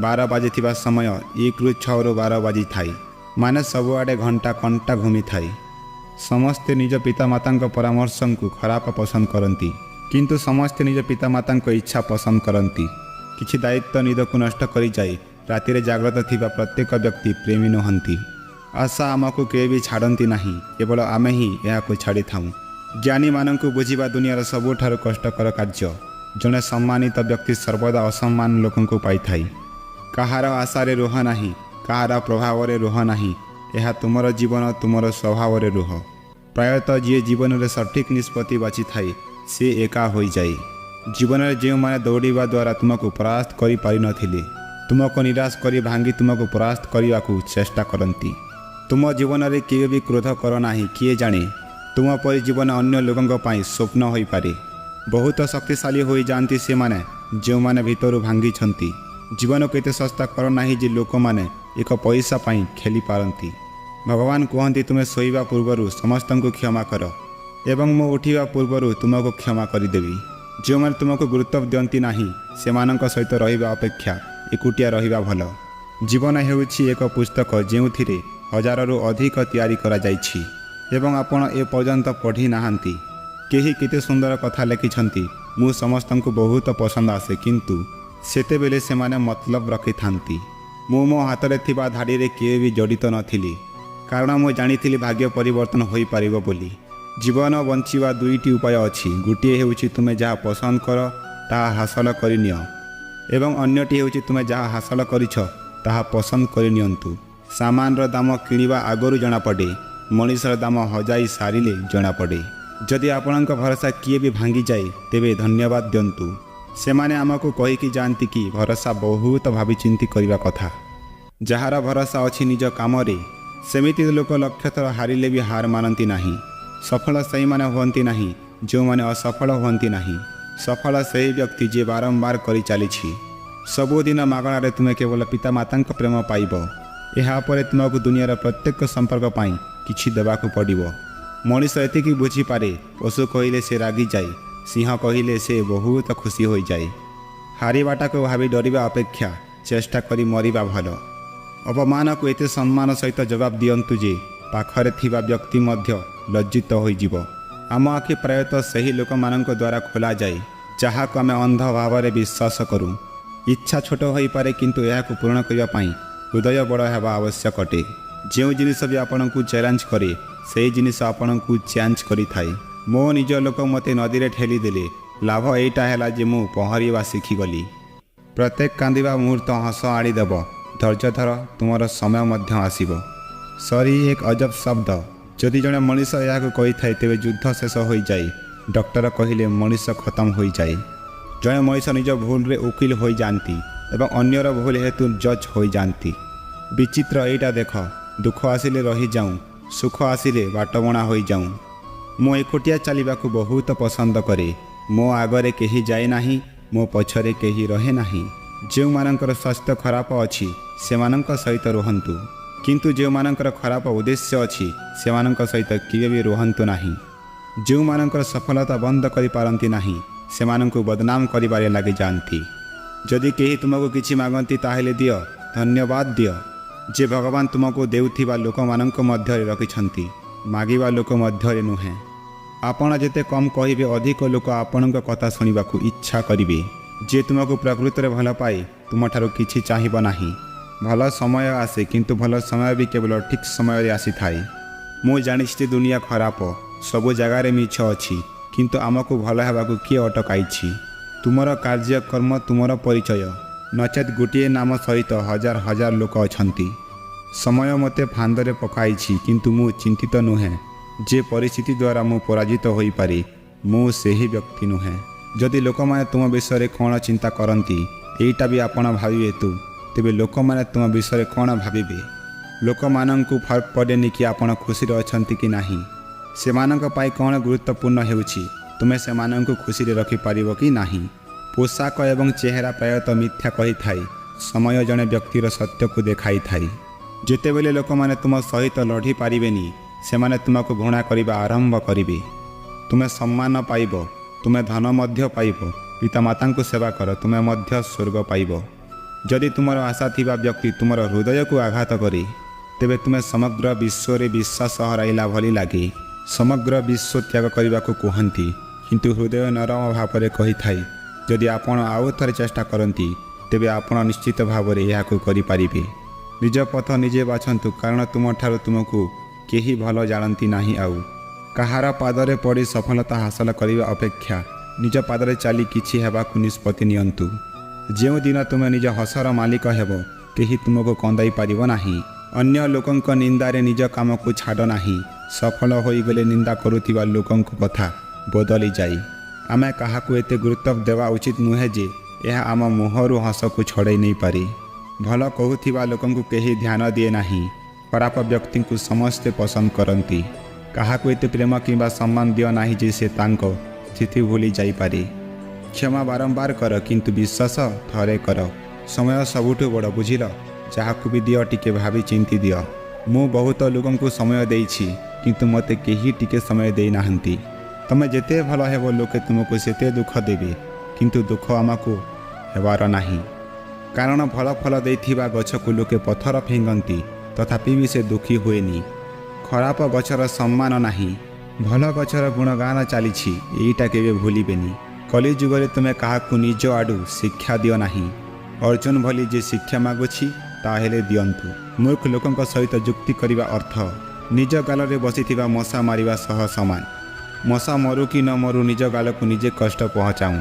12 ବାଜିଥିବା ସମୟ 1ରୁ 6ରୁ 12 ବାଜିଥାଏ, ମାନେ ସବୁଆଡ଼େ ଘଣ୍ଟା କଣ୍ଟା ଘୁମିଥାଏ। ସମସ୍ତେ ନିଜ ପିତାମାତାଙ୍କ ପରାମର୍ଶଙ୍କୁ ଖରାପ ପସନ୍ଦ କରନ୍ତି, କିନ୍ତୁ ସମସ୍ତେ ନିଜ ପିତାମାତାଙ୍କ ଇଚ୍ଛା ପସନ୍ଦ କରନ୍ତି। କିଛି ଦାୟିତ୍ୱ ନିଦକୁ ନଷ୍ଟ କରିଯାଏ। ରାତିରେ ଜାଗ୍ରତ ଥିବା ପ୍ରତ୍ୟେକ ବ୍ୟକ୍ତି ପ୍ରେମୀ ନୁହନ୍ତି। ଆଶା ଆମକୁ କେବେ ବି ଛାଡ଼ନ୍ତି ନାହିଁ, କେବଳ ଆମେ ହିଁ ଏହାକୁ ଛାଡ଼ିଥାଉ। ଜ୍ଞାନୀମାନଙ୍କୁ ବୁଝିବା ଦୁନିଆର ସବୁଠାରୁ କଷ୍ଟକର କାର୍ଯ୍ୟ। ଜଣେ ସମ୍ମାନିତ ବ୍ୟକ୍ତି ସର୍ବଦା ଅସମ୍ମାନ ଲୋକଙ୍କୁ ପାଇଥାଏ। କାହାର ଆଶାରେ ରୁହ ନାହିଁ, କାହାର ପ୍ରଭାବରେ ରୁହ ନାହିଁ। ଏହା ତୁମର ଜୀବନ, ତୁମର ସ୍ୱଭାବରେ ରୁହ। ପ୍ରାୟତଃ ଯିଏ ଜୀବନରେ ସଠିକ୍ ନିଷ୍ପତ୍ତି ବାଛିଥାଏ, ସେ ଏକା ହୋଇଯାଏ। ଜୀବନରେ ଯେଉଁମାନେ ଦୌଡ଼ିବା ଦ୍ୱାରା ତୁମକୁ ପରାସ୍ତ କରିପାରିନଥିଲେ, ତୁମକୁ ନିରାଶ କରି ଭାଙ୍ଗି ତୁମକୁ ପରାସ୍ତ କରିବାକୁ ଚେଷ୍ଟା କରନ୍ତି। ତୁମ ଜୀବନରେ କେବେ ବି କ୍ରୋଧ କର ନାହିଁ। କିଏ ଜାଣେ, ତୁମ ପରି ଜୀବନ ଅନ୍ୟ ଲୋକଙ୍କ ପାଇଁ ସ୍ୱପ୍ନ ହୋଇପାରେ। ବହୁତ ଶକ୍ତିଶାଳୀ ହୋଇଯାଆନ୍ତି ସେମାନେ ଯେଉଁମାନେ ଭିତରୁ ଭାଙ୍ଗିଛନ୍ତି। ଜୀବନକୁ ଏତେ ଶସ୍ତା କର ନାହିଁ ଯେ ଲୋକମାନେ ଏକ ପଇସା ପାଇଁ ଖେଳିପାରନ୍ତି। ଭଗବାନ କୁହନ୍ତି, ତୁମେ ଶୋଇବା ପୂର୍ବରୁ ସମସ୍ତଙ୍କୁ କ୍ଷମା କର ଏବଂ ମୁଁ ଉଠିବା ପୂର୍ବରୁ ତୁମକୁ କ୍ଷମା କରିଦେବି। ଯେଉଁମାନେ ତୁମକୁ ଗୁରୁତ୍ୱ ଦିଅନ୍ତି ନାହିଁ, ସେମାନଙ୍କ ସହିତ ରହିବା ଅପେକ୍ଷା ଏକୁଟିଆ ରହିବା ଭଲ। ଜୀବନ ହେଉଛି ଏକ ପୁସ୍ତକ ଯେଉଁଥିରେ ହଜାରରୁ ଅଧିକ ତିଆରି କରାଯାଇଛି ଏବଂ ଆପଣ ଏ ପର୍ଯ୍ୟନ୍ତ ପଢ଼ି ନାହାନ୍ତି। କେହି କେତେ ସୁନ୍ଦର କଥା ଲେଖିଛନ୍ତି, ମୁଁ ସମସ୍ତଙ୍କୁ ବହୁତ ପସନ୍ଦ ଆସେ, କିନ୍ତୁ ସେତେବେଳେ ସେମାନେ ମତଲବ ରଖିଥାନ୍ତି। ମୁଁ ମୋ ହାତରେ ଥିବା ଧାଡ଼ିରେ କେବେ ବି ଜଡ଼ିତ ନଥିଲି, କାରଣ ମୁଁ ଜାଣିଥିଲି ଭାଗ୍ୟ ପରିବର୍ତ୍ତନ ହୋଇପାରିବ ବୋଲି। ଜୀବନ ବଞ୍ଚିବା ଦୁଇଟି ଉପାୟ ଅଛି। ଗୋଟିଏ ହେଉଛି ତୁମେ ଯାହା ପସନ୍ଦ କର ତାହା ହାସଲ କରିନିଅ ଏବଂ ଅନ୍ୟଟି ହେଉଛି ତୁମେ ଯାହା ହାସଲ କରିଛ ତାହା ପସନ୍ଦ କରିନିଅନ୍ତୁ। ସାମାନର ଦାମ କିଣିବା ଆଗରୁ ଜଣାପଡ଼େ, ମଣିଷର ଦାମ ହଜାଇ ସାରିଲେ ଜଣାପଡ଼େ। ଯଦି ଆପଣଙ୍କ ଭରସା କିଏ ବି ଭାଙ୍ଗିଯାଏ, ତେବେ ଧନ୍ୟବାଦ ଦିଅନ୍ତୁ। ସେମାନେ ଆମକୁ କହିକି ଯାଆନ୍ତି କି ଭରସା ବହୁତ ଭାବିଚିନ୍ତି କରିବା କଥା। ଯାହାର ଭରସା ଅଛି ନିଜ କାମରେ, ସେମିତି ଲୋକ ଲକ୍ଷଥର ହାରିଲେ ବି ହାର ମାନନ୍ତି ନାହିଁ। ସଫଳ ସେଇମାନେ ହୁଅନ୍ତି ନାହିଁ ଯେଉଁମାନେ ଅସଫଳ ହୁଅନ୍ତି ନାହିଁ। ସଫଳ ସେହି ବ୍ୟକ୍ତି ଯିଏ ବାରମ୍ବାର କରିଚାଲିଛି। ସବୁଦିନ ମାଗଣାରେ ତୁମେ କେବଳ ପିତାମାତାଙ୍କ ପ୍ରେମ ପାଇବ। ଏହାପରେ ତୁମକୁ ଦୁନିଆର ପ୍ରତ୍ୟେକ ସମ୍ପର୍କ ପାଇଁ କିଛି ଦେବାକୁ ପଡ଼ିବ। ମଣିଷ ଏତିକି ବୁଝିପାରେ, ପଶୁ କହିଲେ ସେ ରାଗିଯାଏ, ସିଂହ କହିଲେ ସେ ବହୁତ ଖୁସି ହୋଇଯାଏ। ହାରିବାଟାକୁ ଭାବି ଡରିବା ଅପେକ୍ଷା ଚେଷ୍ଟା କରି ମରିବା ଭଲ। ଅପମାନକୁ ଏତେ ସମ୍ମାନ ସହିତ ଜବାବ ଦିଅନ୍ତୁ ଯେ ପାଖରେ ଥିବା ବ୍ୟକ୍ତି ମଧ୍ୟ ଲଜ୍ଜିତ ହୋଇଯିବ। ଆମ ଆଖି ପ୍ରାୟତଃ ସେହି ଲୋକମାନଙ୍କ ଦ୍ୱାରା ଖୋଲାଯାଏ ଯାହାକୁ ଆମେ ଅନ୍ଧ ଭାବରେ ବିଶ୍ୱାସ କରୁ। ଇଚ୍ଛା ଛୋଟ ହୋଇପାରେ, କିନ୍ତୁ ଏହାକୁ ପୂରଣ କରିବା ପାଇଁ ହୃଦୟ ବଡ଼ ହେବା ଆବଶ୍ୟକ ଅଟେ। ଯେଉଁ ଜିନିଷ ବି ଆପଣଙ୍କୁ ଚ୍ୟାଲେଞ୍ଜ କରେ, ସେହି ଜିନିଷ ଆପଣଙ୍କୁ ଚେଞ୍ଜ କରିଥାଏ। ମୋ ନିଜ ଲୋକ ମୋତେ ନଦୀରେ ଠେଲିଦେଲେ, ଲାଭ ଏଇଟା ହେଲା ଯେ ମୁଁ ପହଁରିବା ଶିଖିଗଲି। ପ୍ରତ୍ୟେକ କାନ୍ଦିବା ମୁହୂର୍ତ୍ତ ହସ ଆଣିଦେବ। ଧୈର୍ଯ୍ୟ ଧର, ତୁମର ସମୟ ମଧ୍ୟ ଆସିବ। ସରି ଏକ ଅଜବ ଶବ୍ଦ। ଯଦି ଜଣେ ମଣିଷ ଏହାକୁ କହିଥାଏ, ତେବେ ଯୁଦ୍ଧ ଶେଷ ହୋଇଯାଏ। ଡକ୍ଟର କହିଲେ ମଣିଷ ଖତମ ହୋଇଯାଏ। ଜଣେ ମଣିଷ ନିଜ ଭୁଲରେ ଓକିଲ ହୋଇଯାଆନ୍ତି ଏବଂ ଅନ୍ୟର ଭୁଲ ହେତୁ ଜଜ୍ ହୋଇଯାଆନ୍ତି। ବିଚିତ୍ର, ଏଇଟା ଦେଖ। ଦୁଃଖ ଆସିଲେ ରହିଯାଉଁ, ସୁଖ ଆସିଲେ ବାଟବଣା ହୋଇଯାଉଁ। ମୁଁ ଏକୁଟିଆ ଚାଲିବାକୁ ବହୁତ ପସନ୍ଦ କରେ। ମୋ ଆଗରେ କେହି ଯାଏ ନାହିଁ, ମୋ ପଛରେ କେହି ରହେ ନାହିଁ। ଯେଉଁମାନଙ୍କର ସ୍ୱାସ୍ଥ୍ୟ ଖରାପ ଅଛି, ସେମାନଙ୍କ ସହିତ ରୁହନ୍ତୁ, କିନ୍ତୁ ଯେଉଁମାନଙ୍କର ଖରାପ ଉଦ୍ଦେଶ୍ୟ ଅଛି, ସେମାନଙ୍କ ସହିତ କେବେ ବି ରୁହନ୍ତୁ ନାହିଁ। ଯେଉଁମାନଙ୍କର ସଫଳତା ବନ୍ଦ କରିପାରନ୍ତି ନାହିଁ, ସେମାନଙ୍କୁ ବଦନାମ କରିବାରେ ଲାଗିଯାଆନ୍ତି। ଯଦି କେହି ତୁମକୁ କିଛି ମାଗନ୍ତି, ତାହେଲେ ଦିଅ, ଧନ୍ୟବାଦ ଦିଅ ଯେ ଭଗବାନ ତୁମକୁ ଦେଉଥିବା ଲୋକମାନଙ୍କ ମଧ୍ୟରେ ରଖିଛନ୍ତି, ମାଗିବା ଲୋକ ମଧ୍ୟରେ ନୁହେଁ। ଆପଣ ଯେତେ କମ୍ କହିବେ, ଅଧିକ ଲୋକ ଆପଣଙ୍କ କଥା ଶୁଣିବାକୁ ଇଚ୍ଛା କରିବେ। ଯିଏ ତୁମକୁ ପ୍ରକୃତରେ ଭଲ ପାଏ, ତୁମଠାରୁ କିଛି ଚାହିଁବ ନାହିଁ। ଭଲ ସମୟ ଆସେ, କିନ୍ତୁ ଭଲ ସମୟ ବି କେବଳ ଠିକ୍ ସମୟରେ ଆସିଥାଏ। ମୁଁ ଜାଣିଛି ଯେ ଦୁନିଆ ଖରାପ, ସବୁ ଜାଗାରେ ମିଛ ଅଛି, କିନ୍ତୁ ଆମକୁ ଭଲ ହେବାକୁ କିଏ ଅଟକାଇଛି? ତୁମର କାର୍ଯ୍ୟକର୍ମ ତୁମର ପରିଚୟ, ନଚେତ୍ ଗୋଟିଏ ନାମ ସହିତ ହଜାର ହଜାର ଲୋକ ଅଛନ୍ତି। ସମୟ ମୋତେ ଫାନ୍ଦରେ ପକାଇଛି, କିନ୍ତୁ ମୁଁ ଚିନ୍ତିତ ନୁହେଁ। ଯେ ପରିସ୍ଥିତି ଦ୍ୱାରା ମୁଁ ପରାଜିତ ହୋଇପାରେ, ମୁଁ ସେହି ବ୍ୟକ୍ତି ନୁହେଁ। ଯଦି ଲୋକମାନେ ତୁମ ବିଷୟରେ କ'ଣ ଚିନ୍ତା କରନ୍ତି, ଏଇଟା ବି ଆପଣ ଭାବିବେ ତେବେ ଲୋକମାନେ ତୁମ ବିଷୟରେ କ'ଣ ଭାବିବେ? ଲୋକମାନଙ୍କୁ ଫରକ ପଡ଼େନି କି ଆପଣ ଖୁସିରେ ଅଛନ୍ତି କି ନାହିଁ। ସେମାନଙ୍କ ପାଇଁ କ'ଣ ଗୁରୁତ୍ୱପୂର୍ଣ୍ଣ ହେଉଛି, ତୁମେ ସେମାନଙ୍କୁ ଖୁସିରେ ରଖିପାରିବ କି ନାହିଁ। ପୋଷାକ ଏବଂ ଚେହେରା ପ୍ରାୟତଃ ମିଥ୍ୟା କହିଥାଏ, ସମୟ ଜଣେ ବ୍ୟକ୍ତିର ସତ୍ୟକୁ ଦେଖାଇଥାଏ। ଯେତେବେଳେ ଲୋକମାନେ ତୁମ ସହିତ ଲଢ଼ି ପାରିବେନି, ସେମାନେ ତୁମକୁ ଘୃଣା କରିବା ଆରମ୍ଭ କରିବେ। ତୁମେ ସମ୍ମାନ ପାଇବ, ତୁମେ ଧନ ମଧ୍ୟ ପାଇବ। ପିତାମାତାଙ୍କୁ ସେବା କର, ତୁମେ ମଧ୍ୟ ସ୍ୱର୍ଗ ପାଇବ। ଯଦି ତୁମର ଆଶା ଥିବା ବ୍ୟକ୍ତି ତୁମର ହୃଦୟକୁ ଆଘାତ କରେ, ତେବେ ତୁମେ ସମଗ୍ର ବିଶ୍ୱରେ ବିଶ୍ୱାସ ହରାଇଲା ଭଳି ଲାଗେ। ସମଗ୍ର ବିଶ୍ୱ ତ୍ୟାଗ କରିବାକୁ କୁହନ୍ତି, କିନ୍ତୁ ହୃଦୟ ନରମ ଭାବରେ କହିଥାଏ, ଯଦି ଆପଣ ଆଉ ଥରେ ଚେଷ୍ଟା କରନ୍ତି, ତେବେ ଆପଣ ନିଶ୍ଚିତ ଭାବରେ ଏହାକୁ କରିପାରିବେ। ନିଜ ପଥ ନିଜେ ବାଛନ୍ତୁ, କାରଣ ତୁମଠାରୁ ତୁମକୁ କେହି ଭଲ ଜାଣନ୍ତି ନାହିଁ। ଆଉ କାହାର ପାଦରେ ପଡ଼ି ସଫଳତା ହାସଲ କରିବା ଅପେକ୍ଷା ନିଜ ପାଦରେ ଚାଲି କିଛି ହେବାକୁ ନିଷ୍ପତ୍ତି ନିଅନ୍ତୁ। ଯେଉଁଦିନ ତୁମେ ନିଜ ହସର ମାଲିକ ହେବ, କେହି ତୁମକୁ କନ୍ଦାଇ ପାରିବ ନାହିଁ। ଅନ୍ୟ ଲୋକଙ୍କ ନିନ୍ଦାରେ ନିଜ କାମକୁ ଛାଡ଼ ନାହିଁ। ସଫଳ ହୋଇଗଲେ ନିନ୍ଦା କରୁଥିବା ଲୋକଙ୍କ କଥା ବଦଳିଯାଏ। ଆମେ କାହାକୁ ଏତେ ଗୁରୁତ୍ୱ ଦେବା ଉଚିତ ନୁହେଁ ଯେ ଏହା ଆମ ମୁହଁରୁ ହସକୁ ଛଡ଼ାଇ ନେଇପାରେ। ଭଲ କହୁଥିବା ଲୋକଙ୍କୁ କେହି ଧ୍ୟାନ ଦିଏ ନାହିଁ। ଖରାପ ବ୍ୟକ୍ତିଙ୍କୁ ସମସ୍ତେ ପସନ୍ଦ କରନ୍ତି। କାହାକୁ ଏତେ ପ୍ରେମ କିମ୍ବା ସମ୍ମାନ ଦିଅ ନାହିଁ ଯେ ସେ ତାଙ୍କ ସ୍ଥିତି ଭୁଲି ଯାଇପାରେ। କ୍ଷମା ବାରମ୍ବାର କର, କିନ୍ତୁ ବିଶ୍ୱାସ ଥରେ କର। ସମୟ ସବୁଠୁ ବଡ଼, ବୁଝିଲ? ଯାହାକୁ ବି ଦିଅ, ଟିକେ ଭାବି ଚିନ୍ତି ଦିଅ। ମୁଁ ବହୁତ ଲୋକଙ୍କୁ ସମୟ ଦେଇଛି, କିନ୍ତୁ ମୋତେ କେହି ଟିକେ ସମୟ ଦେଇନାହାନ୍ତି। ତମେ ଯେତେ ଭଲ ହେବ, ଲୋକେ ତୁମକୁ ସେତେ ଦୁଃଖ ଦେବେ, କିନ୍ତୁ ଦୁଃଖ ଆମକୁ ହେବାର ନାହିଁ, କାରଣ ଭଲ ଫଳ ଦେଇଥିବା ଗଛକୁ ଲୋକେ ପଥର ଫିଙ୍ଗନ୍ତି, ତଥାପି ବି ସେ ଦୁଃଖୀ ହୁଏନି। ଖରାପ ଗଛର ସମ୍ମାନ ନାହିଁ, ଭଲ ଗଛର ଗୁଣଗାନ ଚାଲିଛି, ଏଇଟା କେବେ ଭୁଲିବେନି। କଳିଯୁଗରେ ତୁମେ କାହାକୁ ନିଜ ଆଡ଼ୁ ଶିକ୍ଷା ଦିଅ ନାହିଁ। ଅର୍ଜୁନ ଭଳି ଯେ ଶିକ୍ଷା ମାଗୁଛି, ତାହେଲେ ଦିଅନ୍ତୁ। ମୂର୍ଖ ଲୋକଙ୍କ ସହିତ ଯୁକ୍ତି କରିବା ଅର୍ଥ ନିଜ ଗାଲରେ ବସିଥିବା ମଶା ମାରିବା ସହ ସମାନ। ମଶା ମରୁ କି ନ ମରୁ, ନିଜ ଗାଲକୁ ନିଜେ କଷ୍ଟ ପହଞ୍ଚାଉ।